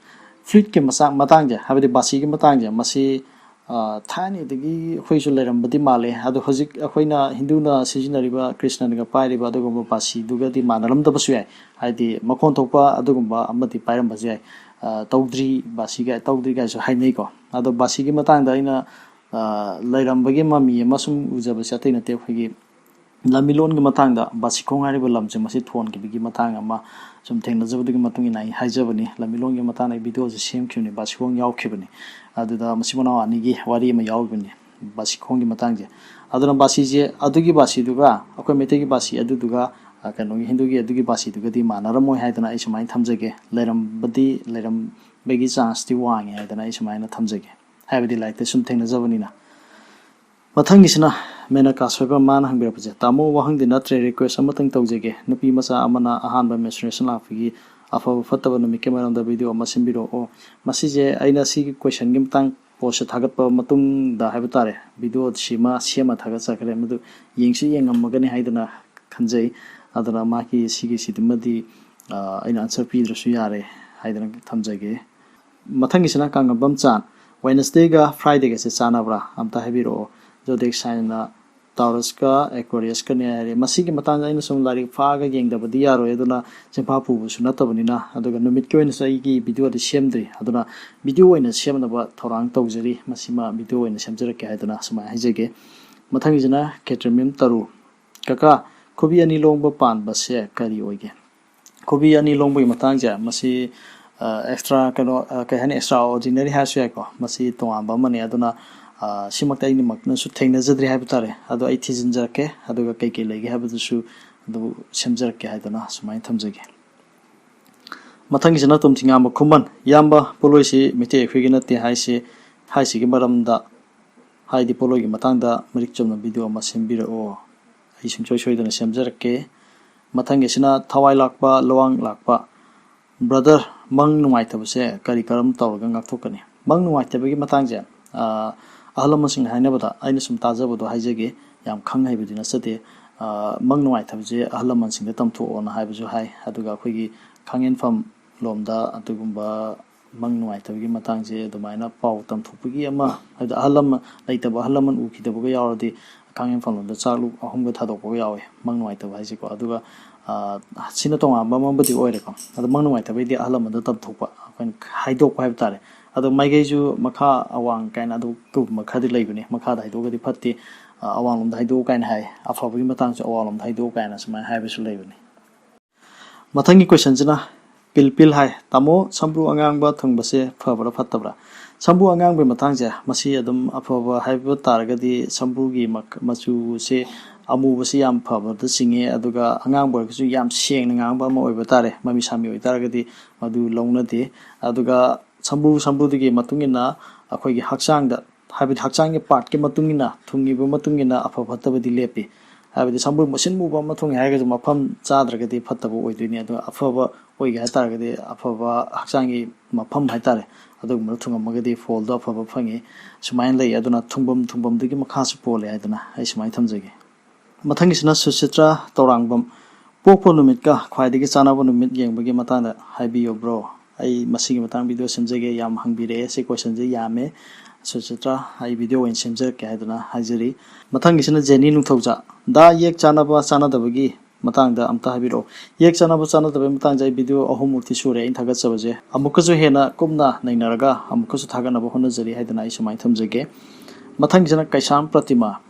Fluteꯀꯤ ꯃꯆꯥ-, ꯃꯇꯥꯡꯁꯦ, ꯍꯥꯏꯕꯗꯤ ꯕꯥꯁꯤꯒꯤ ꯃꯇꯥꯡꯁꯦ, ꯃꯁꯤ, ꯑ, ꯊꯥꯏꯅꯗꯒꯤ ꯑꯩꯈꯣꯏꯁꯨ ꯂꯩꯔꯝꯕꯗꯤ ꯃꯥꯜꯂꯦ꯫ ꯑꯗꯣ ꯍꯧꯖꯤꯛ ꯑꯩꯈꯣꯏꯅ ꯍꯤꯟꯗꯨꯅ ꯁꯤꯖꯤꯟꯅꯔꯤꯕ, ꯀ꯭ꯔꯤꯁꯅꯅꯒ ꯄꯥꯏꯔꯤꯕ ꯑꯗꯨꯒꯨꯝꯕ ꯕꯥꯁꯤꯗꯨꯒꯗꯤ ꯃꯥꯟꯅꯔꯝꯗꯕꯁꯨ ꯌꯥꯏ꯫ ꯍꯥꯏꯗꯤ ꯃꯈꯣꯟ ꯊꯣꯛꯄ ꯑꯗꯨꯒꯨꯝꯕ ꯑꯃꯗꯤ ꯄꯥꯏꯔꯝꯕꯁꯨ ꯌꯥꯏ꯫ ꯑ, ꯇꯧꯗ꯭ꯔꯤ ꯕꯥꯁꯤꯒ, ꯇꯧꯗ꯭ꯔꯤ ꯀꯥꯏꯁꯨ ꯍꯥꯏꯅꯩꯀꯣ꯫ ꯑꯗꯣ ꯕꯥꯁꯤꯒꯤ ꯃꯇꯥꯡꯗ ꯑꯩꯅ, ꯑ, ꯂꯩꯔꯝꯕꯒꯤ ꯃꯃꯤ ꯑꯃ ꯁꯨꯝ ꯎꯖꯕꯁꯦ ꯑꯇꯩ ꯅꯠꯇꯦ, ꯑꯩꯈꯣꯏꯒꯤ ꯂꯝꯃꯤꯂꯣꯟꯒꯤ ꯃꯇꯥꯡꯗ ꯕꯥꯁꯤꯈꯣꯡ ꯍꯥꯏꯔꯤꯕ ꯂꯝꯁꯦ ꯃꯁꯤ ꯊꯣꯟꯈꯤꯕꯒꯤ ꯃꯇꯥꯡ ꯑꯃ ꯁꯨꯝ ꯊꯦꯡꯅꯖꯕꯗꯨꯒꯤ ꯃꯇꯨꯡ ꯏꯟꯅ ꯑꯩ ꯍꯥꯏꯖꯕꯅꯤ꯫ ꯂꯝꯃꯤꯂꯣꯟꯒꯤ ꯃꯇꯥꯡꯗ ꯑꯩ videoꯁꯦ ꯁꯦꯝꯈꯤꯕꯅꯤ, ꯕꯥꯁꯤꯈꯣꯡ ꯌꯥꯎꯈꯤꯕꯅꯤ꯫ ꯑꯗꯨꯗ ꯃꯆꯤꯟ ꯃꯅꯥꯎ ꯑꯅꯤꯒꯤ ꯋꯥꯔꯤ ꯑꯃ ꯌꯥꯎꯈꯤꯕꯅꯤ ꯕꯥꯁꯤꯈꯣꯡꯒꯤ ꯃꯇꯥꯡꯁꯦ꯫ ꯑꯗꯨꯅ ꯕꯥꯁꯤꯁꯦ, ꯑꯗꯨꯒꯤ ꯕꯥꯁꯤꯗꯨꯒ ꯑꯩꯈꯣꯏ ꯃꯩꯇꯩꯒꯤ ꯕꯥꯁꯤ ꯑꯗꯨꯗꯨꯒ, ꯑ, ꯀꯩꯅꯣꯒꯤ, ꯍꯤꯟꯗꯨꯒꯤ ꯑꯗꯨꯒꯤ ꯕꯥꯁꯤꯗꯨꯒꯗꯤ ꯃꯥꯟꯅꯔꯝꯃꯣꯏ ꯍꯥꯏꯗꯅ ꯑꯩ ꯁꯨꯃꯥꯏꯅ ꯊꯝꯖꯒꯦ꯫ ꯂꯩꯔꯝꯕꯗꯤ ꯂꯩꯔꯝ-, ꯕꯒꯤ ꯆꯥꯟꯁꯇꯤ ꯋꯥꯡꯉꯦ ꯍꯥꯏꯗꯅ ꯑꯩ ꯁꯨꯃꯥꯏꯅ ꯊꯝꯖꯒꯦ, ꯍꯥꯏꯕꯗꯤ ꯂꯥꯏꯔꯤꯛꯇ ꯁꯨꯝ ꯊꯦꯡꯅꯖꯕꯅꯤꯅ꯫ ꯃꯊꯪꯒꯤꯁꯤꯅ ꯃꯦꯅꯀꯥ ꯁꯣꯏꯕ, ꯃꯥꯅ ꯍꯪꯕꯤꯔꯛꯄꯁꯦ, "ꯇꯥꯃꯣ, ꯋꯥꯍꯪꯗꯤ ꯅꯠꯇ꯭ꯔꯦ, ꯔꯤꯀ꯭ꯋꯦꯁ ꯑꯃꯇꯪ ꯇꯧꯖꯒꯦ꯫ ꯅꯨꯄꯤ ꯃꯆꯥ ꯑꯃꯅ ꯑꯍꯥꯟꯕ ꯃꯦꯟꯁꯇ꯭ꯔꯨꯌꯦꯁꯟ ꯂꯥꯛꯄꯒꯤ ꯑꯐꯕ ꯐꯠꯇꯕ ꯅꯨꯃꯤꯠꯀꯤ ꯃꯔꯝꯗ ꯚꯤꯗꯤꯑꯣ ꯑꯃ ꯁꯦꯝꯕꯤꯔꯛꯑꯣ꯫" ꯃꯁꯤꯁꯦ ꯑꯩꯅ ꯁꯤꯒꯤ ꯀꯣꯏꯁꯟꯒꯤ ꯃꯇꯥꯡ ꯄꯣꯁꯁꯦ ꯊꯥꯒꯠꯄ ꯃꯇꯨꯡꯗ ꯍꯥꯏꯕ ꯇꯥꯔꯦ, ꯚꯤꯗꯤꯑꯣꯁꯤꯃ ꯁꯦꯝꯃ ꯊꯥꯒꯠꯆꯈ꯭ꯔꯦ꯫ ꯃꯗꯨ ꯌꯦꯡꯁꯨ ꯌꯦꯡꯉꯝꯃꯒꯅꯤ ꯍꯥꯏꯗꯅ ꯈꯟꯖꯩ꯫ ꯑꯗꯨꯅ ꯃꯥꯒꯤ ꯁꯤꯒꯤꯁꯤꯗꯨꯃꯗꯤ, ꯑ, ꯑꯩꯅ ꯑꯟꯁꯔ ꯄꯤꯗ꯭ꯔꯁꯨ ꯌꯥꯔꯦ ꯍꯥꯏꯗꯅ ꯊꯝꯖꯒꯦ꯫ ꯃꯊꯪꯒꯤꯁꯤꯅ ꯀꯥꯡꯉꯝꯕꯝ ꯆꯥꯟ, "ꯋꯦꯅꯁꯗꯦꯒ ꯐ꯭ꯔꯥꯏꯗꯦꯒꯁꯦ ꯆꯥꯟꯅꯕ꯭ꯔꯥ? ꯑꯝꯇ ꯍꯥꯏꯕꯤꯔꯛꯑꯣ꯫" ꯖꯣꯗꯦꯛ ꯁꯥꯏꯟꯅ ꯇꯥꯎꯔꯁꯀ ꯑꯦꯀ꯭ꯋꯦꯔꯤꯌꯁꯀꯅꯦ ꯍꯥꯏꯔꯦ꯫ ꯃꯁꯤꯒꯤ ꯃꯇꯥꯡꯗ ꯑꯩꯅ ꯁꯨꯝ ꯂꯥꯏꯔꯤꯛ ꯐꯥꯛꯑꯒ ꯌꯦꯡꯗꯕꯗꯤ ꯌꯥꯔꯣꯏ, ꯑꯗꯨꯅ ꯆꯤꯟꯐꯥ ꯄꯨꯕꯁꯨ ꯅꯠꯇꯕꯅꯤꯅ꯫ ꯑꯗꯨꯒ ꯅꯨꯃꯤꯠꯀꯤ ꯑꯣꯏꯅꯁꯨ ꯑꯩꯒꯤ ꯚꯤꯗꯤꯑꯣꯗꯤ ꯁꯦꯝꯗ꯭ꯔꯤ, ꯑꯗꯨꯅ ꯚꯤꯗꯤꯑꯣ ꯑꯣꯏꯅ ꯁꯦꯝꯅꯕ ꯊꯧꯔꯥꯡ ꯇꯧꯖꯔꯤ꯫ ꯃꯁꯤꯃ ꯚꯤꯗꯤꯑꯣ ꯑꯣꯏꯅ ꯁꯦꯝꯖꯔꯛꯀꯦ ꯍꯥꯏꯗꯅ ꯁꯨꯃꯥꯏꯅ ꯍꯥꯏꯖꯒꯦ꯫ ꯃꯊꯪꯒꯤꯁꯤꯅ ꯈꯦꯇ꯭ꯔꯤꯃꯤꯝ ꯇꯔꯨ, "ꯀꯀꯥ, ꯈꯨꯕꯤ ꯑꯅꯤ ꯂꯣꯡꯕ ꯄꯥꯟꯕꯁꯦ ꯀꯔꯤ ꯑꯣꯏꯒꯦ?" ꯈꯨꯕꯤ ꯑꯅꯤ ꯂꯣꯡꯕꯒꯤ ꯃꯇꯥꯡꯁꯦ, ꯃꯁꯤ, ꯑ, ꯑꯦꯛꯁꯇ꯭ꯔꯥ ꯀꯩꯅꯣ, ꯑ, ꯀꯩ ꯍꯥꯏꯅꯤ, ꯑꯦꯛꯁꯇ꯭ꯔꯥ ꯑꯣꯔꯗꯤꯅꯔꯤ ꯍꯥꯏꯔꯁꯨ ꯌꯥꯏꯀꯣ꯫ ꯃꯁꯤ ꯇꯣꯉꯥꯟꯕ ꯑꯃꯅꯤ꯫ ꯑꯗꯨꯅ, ꯑ, ꯁꯤꯃꯛꯇ ꯑꯩꯅꯃꯛꯅꯁꯨ ꯊꯦꯡꯅꯖꯗ꯭ꯔꯤ ꯍꯥꯏꯕ ꯇꯥꯔꯦ꯫ ꯑꯗꯣ ꯑꯩ ꯊꯤꯖꯤꯟꯖꯔꯛꯀꯦ, ꯑꯗꯨꯒ ꯀꯩ ꯀꯩ ꯂꯩꯒꯦ ꯍꯥꯏꯕꯗꯨꯁꯨ ꯑꯗꯨ ꯁꯦꯝꯖꯔꯛꯀꯦ ꯍꯥꯏꯗꯅ ꯁꯨꯃꯥꯏꯅ ꯊꯝꯖꯒꯦ꯫ ꯃꯊꯪꯒꯤꯁꯤꯅ ꯇꯣꯝꯊꯤꯉꯥꯝꯕ ꯈꯨꯃꯟ, "ꯏꯌꯥꯝꯕ, ꯄꯣꯠꯂꯣꯏꯁꯤ ꯃꯤꯇꯩ ꯑꯩꯈꯣꯏꯒꯤ ꯅꯠꯇꯦ ꯍꯥꯏꯁꯤ, ꯍꯥꯏꯁꯤꯒꯤ ꯃꯔꯝꯗ, ꯍꯥꯏꯗꯤ ꯄꯣꯠꯂꯣꯏꯒꯤ ꯃꯇꯥꯡꯗ ꯃꯔꯤꯛ ꯆꯨꯝꯅ ꯚꯤꯗꯤꯑꯣ ꯑꯃ ꯁꯦꯝꯕꯤꯔꯛꯑꯣ꯫ ꯑꯩ ꯁꯨꯡꯁꯣꯏ ꯁꯣꯏꯗꯅ ꯁꯦꯝꯖꯔꯛꯀꯦ꯫" ꯃꯊꯪꯒꯤꯁꯤꯅ ꯊꯋꯥꯏ ꯂꯥꯛꯄ, ꯂꯋꯥꯡ ꯂꯥꯛꯄ, "ꯕ꯭ꯔꯗꯔ, ꯃꯪ ꯅꯨꯡꯉꯥꯏꯇꯕꯁꯦ ꯀꯔꯤ ꯀꯔꯝ ꯇꯧꯔꯒ ꯉꯥꯛꯊꯣꯛꯀꯅꯤ?" ꯃꯪ ꯅꯨꯡꯉꯥꯏꯇꯕꯒꯤ ꯃꯇꯥꯡꯁꯦ, ꯑ, ꯑꯍꯜ ꯂꯃꯟꯁꯤꯡꯅ ꯍꯥꯏꯅꯕꯗ, ꯑꯩꯅ ꯁꯨꯝ ꯇꯥꯖꯕꯗꯣ ꯍꯥꯏꯖꯒꯦ, ꯌꯥꯝ ꯈꯪ ꯍꯩꯕꯗꯤ ꯅꯠꯆꯗꯦ꯫ ꯑ, ꯃꯪ ꯅꯨꯡꯉꯥꯏꯇꯕꯁꯦ ꯑꯍꯜ ꯂꯃꯟꯁꯤꯡꯗ ꯇꯝꯊꯣꯛꯑꯣꯅ ꯍꯥꯏꯕꯁꯨ ꯍꯥꯏ꯫ ꯑꯗꯨꯒ ꯑꯩꯈꯣꯏꯒꯤ ꯈꯥꯡꯉꯦꯟꯐꯝ ꯂꯣꯝꯗ ꯑꯗꯨꯒꯨꯝꯕ ꯃꯪ ꯅꯨꯡꯉꯥꯏꯇꯕꯒꯤ ꯃꯇꯥꯡꯁꯦ ꯑꯗꯨꯃꯥꯏꯅ ꯄꯥꯎ ꯇꯝꯊꯣꯛꯄꯒꯤ ꯑꯃ, ꯍꯥꯏꯕꯗꯤ ꯑꯍꯜ ꯂꯃꯟ ꯂꯩꯇꯕ, ꯑꯍꯜ ꯂꯃꯟ ꯎꯈꯤꯗꯕꯒ ꯌꯥꯎꯔꯗꯤ ꯈꯥꯡꯉꯦꯟꯐꯝ ꯂꯣꯝꯗ ꯆꯥꯛꯂꯨꯛ ꯑꯍꯨꯝꯒ ꯊꯥꯗꯣꯛꯄꯒ ꯌꯥꯎꯋꯦ, ꯃꯪ ꯅꯨꯡꯉꯥꯏꯇꯕ ꯍꯥꯏꯁꯦꯀꯣ꯫ ꯑꯗꯨꯒ, ꯑ, ꯁꯤꯅ ꯇꯣꯉꯥꯟꯕ ꯑꯃꯕꯨꯗꯤ ꯑꯣꯏꯔꯦꯀꯣ꯫ ꯑꯗꯣ ꯃꯪ ꯅꯨꯡꯉꯥꯏꯇꯕꯒꯤꯗꯤ ꯑꯍꯜ ꯂꯃꯟꯗ ꯇꯝꯊꯣꯛꯄ, ꯑꯩꯈꯣꯏꯅ ꯍꯥꯏꯗꯣꯛꯄ ꯍꯥꯏꯕ ꯇꯥꯔꯦ꯫ ꯑꯗꯣ ꯃꯥꯏꯀꯩꯁꯨ ꯃꯈꯥ ꯑꯋꯥꯡ ꯀꯥꯏꯅ ꯑꯗꯨꯒꯨꯝꯕ ꯈꯔꯗꯤ ꯂꯩꯕꯅꯤ꯫ ꯃꯈꯥꯗ ꯍꯥꯏꯗꯣꯛꯑꯒꯗꯤ ꯐꯠꯇꯦ, ꯑ, ꯑꯋꯥꯡꯂꯣꯝꯗ ꯍꯥꯏꯗꯣꯛꯎ ꯀꯥꯏꯅ ꯍꯥꯏ, ꯑꯐꯕꯒꯤ ꯃꯇꯥꯡꯁꯨ ꯑꯋꯥꯡꯂꯣꯝꯗ ꯍꯥꯏꯗꯣꯛꯎ ꯀꯥꯏꯅ ꯁꯨꯃꯥꯏꯅ ꯍꯥꯏꯕꯁꯨ ꯂꯩꯕꯅꯤ꯫ ꯃꯊꯪꯒꯤ ꯀꯣꯏꯁꯟꯁꯤꯅ ꯄꯤꯜ ꯄꯤꯜ ꯍꯥꯏ, "ꯇꯥꯃꯣ, ꯁꯝꯕ꯭ꯔꯨ ꯑꯉꯥꯡꯕ ꯊꯨꯡꯕꯁꯦ ꯐꯕ꯭ꯔꯥ ꯐꯠꯇꯕ꯭ꯔꯥ?" ꯁꯝꯕ꯭ꯔꯨ ꯑꯉꯥꯡꯕꯒꯤ ꯃꯇꯥꯡꯁꯦ, ꯃꯁꯤ ꯑꯗꯨꯝ ꯑꯐꯕ ꯍꯥꯏꯕ ꯇꯥꯔꯒꯗꯤ ꯁꯝꯕ꯭ꯔꯨꯒꯤ ꯃꯛ-, ꯃꯆꯨꯁꯦ ꯑꯃꯨꯕꯁꯤ ꯌꯥꯝ ꯐꯕꯗ ꯆꯤꯡꯉꯦ, ꯑꯗꯨꯒ ꯑꯉꯥꯡꯕ ꯑꯣꯏꯔꯒꯁꯨ ꯌꯥꯝ ꯁꯦꯡꯅ ꯉꯥꯡꯕ ꯑꯃ ꯑꯣꯏꯕ ꯇꯥꯔꯦ꯫ ꯃꯃꯤ ꯁꯥꯃꯤ ꯑꯣꯏꯇꯥꯔꯒꯗꯤ ꯃꯗꯨ ꯂꯧꯅꯗꯦ꯫ ꯑꯗꯨꯒ ꯁꯝꯕ꯭ꯔꯨ ꯁꯝꯕ꯭ꯔꯨꯗꯨꯒꯤ ꯃꯇꯨꯡ ꯏꯟꯅ ꯑꯩꯈꯣꯏꯒꯤ ꯍꯛꯆꯥꯡꯗ, ꯍꯥꯏꯕꯗꯤ ꯍꯛꯆꯥꯡꯒꯤ ꯄꯥꯔꯠꯀꯤ ꯃꯇꯨꯡ ꯏꯟꯅ, ꯊꯨꯡꯉꯤꯕ ꯃꯇꯨꯡ ꯏꯟꯅ ꯑꯐ ꯐꯠꯇꯕꯗꯤ ꯂꯦꯞꯄꯤ꯫ ꯍꯥꯏꯕꯗꯤ ꯁꯝꯕ꯭ꯔꯨ ꯃꯨꯁꯤꯟ ꯃꯨꯕ ꯑꯃ ꯊꯨꯡꯉꯦ ꯍꯥꯏꯔꯒꯁꯨ ꯃꯐꯝ ꯆꯥꯗ꯭ꯔꯒꯗꯤ ꯐꯠꯇꯕ ꯑꯣꯏꯗꯣꯏꯅꯤ꯫ ꯑꯗꯨꯒ ꯑꯐꯕ ꯑꯣꯏꯒꯦ ꯍꯥꯏ ꯇꯥꯔꯒꯗꯤ ꯑꯐꯕ ꯍꯛꯆꯥꯡꯒꯤ ꯃꯐꯝ ꯍꯥꯏ ꯇꯥꯔꯦ, ꯑꯗꯨꯒꯨꯝꯕꯗ ꯊꯨꯡꯉꯝꯃꯒꯗꯤ ꯐꯣꯜꯗꯣ ꯑꯐꯕ ꯐꯪꯉꯤ꯫ ꯁꯨꯃꯥꯏꯅ ꯂꯩ꯫ ꯑꯗꯨꯅ ꯊꯨꯡꯐꯝ ꯊꯨꯡꯐꯝꯗꯨꯒꯤ ꯃꯈꯥꯁꯨ ꯄꯣꯜꯂꯦ ꯍꯥꯏꯗꯅ ꯑꯩ ꯁꯨꯃꯥꯏꯅ ꯊꯝꯖꯒꯦ꯫ ꯃꯊꯪꯒꯤꯁꯤꯅ ꯁꯨꯆꯤꯇ꯭ꯔꯥ ꯇꯧꯔꯥꯡꯕꯝ, ꯄꯣꯛꯄ ꯅꯨꯃꯤꯠꯀ ꯈ꯭ꯋꯥꯏꯗꯒꯤ ꯆꯥꯟꯅꯕ ꯅꯨꯃꯤꯠ ꯌꯦꯡꯕꯒꯤ ꯃꯇꯥꯡꯗ ꯍꯥꯏꯕꯤꯌꯨ ꯕ꯭ꯔꯣ꯫ ꯑꯩ ꯃꯁꯤꯒꯤ ꯃꯇꯥꯡ ꯚꯤꯗꯤꯑꯣ ꯁꯦꯝꯖꯒꯦ꯫ ꯌꯥꯝ ꯍꯪꯕꯤꯔꯛꯑꯦ꯫ ꯁꯤ ꯀꯣꯏꯁꯟꯁꯦ ꯌꯥꯝꯃꯦ꯫ ꯁꯨꯆꯤꯇ꯭ꯔꯥ, ꯑꯩ ꯚꯤꯗꯤꯑꯣ ꯑꯣꯏꯅ ꯁꯦꯝꯖꯔꯛꯀꯦ ꯍꯥꯏꯗꯨꯅ ꯍꯥꯏꯖꯔꯤ꯫ ꯃꯊꯪꯒꯤꯁꯤꯅ ꯖꯦꯅꯤ ꯅꯤꯡꯊꯧꯖꯥ, ꯗꯥ ꯌꯦꯛ ꯆꯥꯟꯅꯕ ꯆꯥꯟꯅꯗꯕꯒꯤ ꯃꯇꯥꯡꯗ ꯑꯝꯇ ꯍꯥꯏꯕꯤꯔꯛꯑꯣ꯫ ꯌꯦꯛ ꯆꯥꯟꯅꯕ ꯆꯥꯟꯅꯗꯕꯒꯤ ꯃꯇꯥꯡꯁꯦ ꯑꯩ ꯚꯤꯗꯤꯑꯣ ꯑꯍꯨꯝꯃꯨꯛꯇꯤ ꯁꯨꯔꯦ ꯑꯩꯅ ꯊꯥꯒꯠꯆꯕꯁꯦ꯫ ꯑꯃꯨꯛꯀꯁꯨ ꯍꯦꯟꯅ ꯀꯨꯞꯅ ꯅꯩꯅꯔꯒ ꯑꯃꯨꯛꯀꯁꯨ ꯊꯥꯒꯠꯅꯕ ꯍꯣꯠꯅꯖꯔꯤ ꯍꯥꯏꯗꯅ ꯑꯩ ꯁꯨꯃꯥꯏꯅ ꯊꯝꯖꯒꯦ꯫ ꯃꯊꯪꯒꯤꯁꯤꯅ ꯀꯩꯁꯥꯝ ꯄ꯭ꯔꯇꯤꯃꯥ,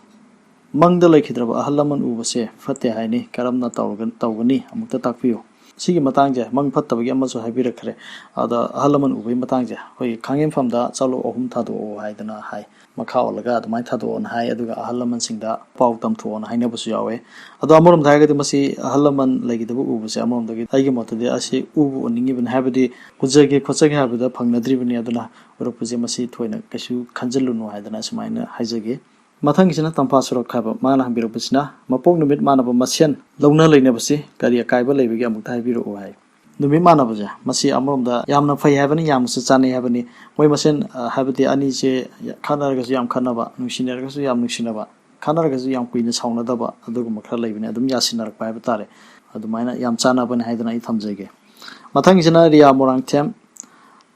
ꯃꯪꯗ ꯂꯩꯈꯤꯗ꯭ꯔꯕ ꯑꯍꯜ ꯂꯃꯟ ꯎꯕꯁꯦ ꯐꯠꯇꯦ ꯍꯥꯏꯅꯤ, ꯀꯔꯝꯅ ꯇꯧꯔꯒ-, ꯇꯧꯒꯅꯤ? ꯑꯃꯨꯛꯇ ꯇꯥꯛꯄꯤꯌꯨ꯫ ꯁꯤꯒꯤ ꯃꯇꯥꯡꯁꯦ, ꯃꯪ ꯐꯠꯇꯕꯒꯤ ꯑꯃꯁꯨ ꯍꯥꯏꯕꯤꯔꯛꯈ꯭ꯔꯦ꯫ ꯑꯗ ꯑꯍꯜ ꯂꯃꯟ ꯎꯕꯒꯤ ꯃꯇꯥꯡꯁꯦ, ꯑꯩꯈꯣꯏꯒꯤ ꯈꯥꯡꯉꯦꯝꯐꯝꯗ ꯆꯥꯂꯣꯛ ꯑꯍꯨꯝ ꯊꯥꯗꯣꯛꯑꯣ ꯍꯥꯏꯗꯅ ꯍꯥꯏ, ꯃꯈꯥ ꯑꯣꯜꯂꯒ ꯑꯗꯨꯃꯥꯏꯅ ꯊꯥꯗꯣꯛꯑꯣꯅ ꯍꯥꯏ, ꯑꯗꯨꯒ ꯑꯍꯜ ꯂꯃꯟꯁꯤꯡꯗ ꯄꯥꯎ ꯇꯝꯊꯣꯛꯑꯣꯅ ꯍꯥꯏꯅꯕꯁꯨ ꯌꯥꯎꯋꯦ꯫ ꯑꯗꯣ ꯑꯃꯔꯣꯝꯗ ꯍꯥꯏꯔꯒꯗꯤ ꯃꯁꯤ ꯑꯍꯜ ꯂꯃꯟ ꯂꯩꯈꯤꯗꯕ ꯎꯕꯁꯦ ꯑꯃꯔꯣꯝꯗꯒꯤ ꯑꯩꯒꯤ ꯃꯣꯠꯇꯗꯤ ꯑꯁꯤ ꯎꯕꯨ ꯎꯅꯤꯡꯉꯤꯕꯅꯤ, ꯍꯥꯏꯕꯗꯤ ꯎꯖꯒꯦ ꯈꯣꯠꯆꯒꯦ ꯍꯥꯏꯕꯗ ꯐꯪꯅꯗ꯭ꯔꯤꯕꯅꯤ꯫ ꯑꯗꯨꯅ ꯎꯔꯛꯄꯁꯦ ꯃꯁꯤ ꯊꯣꯏꯅ ꯀꯩꯁꯨ ꯈꯟꯖꯤꯜꯂꯨꯅꯨ ꯍꯥꯏꯗꯅ ꯁꯨꯃꯥꯏꯅ ꯍꯥꯏꯖꯒꯦ꯫ ꯃꯊꯪꯒꯤꯁꯤꯅ ꯇꯝꯐꯥ ꯁꯨꯔꯛ ꯍꯥꯏꯕ, ꯃꯥꯅ ꯍꯪꯕꯤꯔꯛꯄꯁꯤꯅ, ꯃꯄꯣꯛ ꯅꯨꯃꯤꯠ ꯃꯥꯟꯅꯕ ꯃꯁꯦꯟ ꯂꯧꯅ ꯂꯩꯅꯕꯁꯤ ꯀꯔꯤ ꯑꯀꯥꯏꯕ ꯂꯩꯕꯒꯦ, ꯑꯃꯨꯛꯇ ꯍꯥꯏꯕꯤꯔꯛꯎ ꯍꯥꯏ꯫ ꯅꯨꯃꯤꯠ ꯃꯥꯟꯅꯕꯁꯦ, ꯃꯁꯤ ꯑꯃꯔꯣꯝꯗ ꯌꯥꯝꯅ ꯐꯩ ꯍꯥꯏꯕꯅꯤ, ꯌꯥꯝꯅꯁꯨ ꯆꯥꯟꯅꯩ ꯍꯥꯏꯕꯅꯤ꯫ ꯃꯣꯏ ꯃꯁꯦꯟ, ꯑ, ꯍꯥꯏꯕꯗꯤ ꯑꯅꯤꯁꯦ ꯈꯠꯅꯔꯒꯁꯨ ꯌꯥꯝ ꯈꯠꯅꯕ, ꯅꯨꯡꯁꯤꯅꯔꯒꯁꯨ ꯌꯥꯝ ꯅꯨꯡꯁꯤꯅꯕ, ꯈꯠꯅꯔꯒꯁꯨ ꯌꯥꯝ ꯀꯨꯏꯅ ꯁꯥꯎꯅꯗꯕ, ꯑꯗꯨꯒꯨꯝꯕ ꯈꯔ ꯂꯩꯕꯅꯤ꯫ ꯑꯗꯨꯝ ꯌꯥꯁꯤꯟꯅꯔꯛꯄ ꯍꯥꯏꯕ ꯇꯥꯔꯦ꯫ ꯑꯗꯨꯃꯥꯏꯅ ꯌꯥꯝ ꯆꯥꯟꯅꯕꯅꯤ ꯍꯥꯏꯗꯅ ꯑꯩ ꯊꯝꯖꯒꯦ꯫ ꯃꯊꯪꯒꯤꯁꯤꯅ ꯔꯤꯌꯥ ꯃꯣꯏꯔꯥꯡꯊꯦꯝ,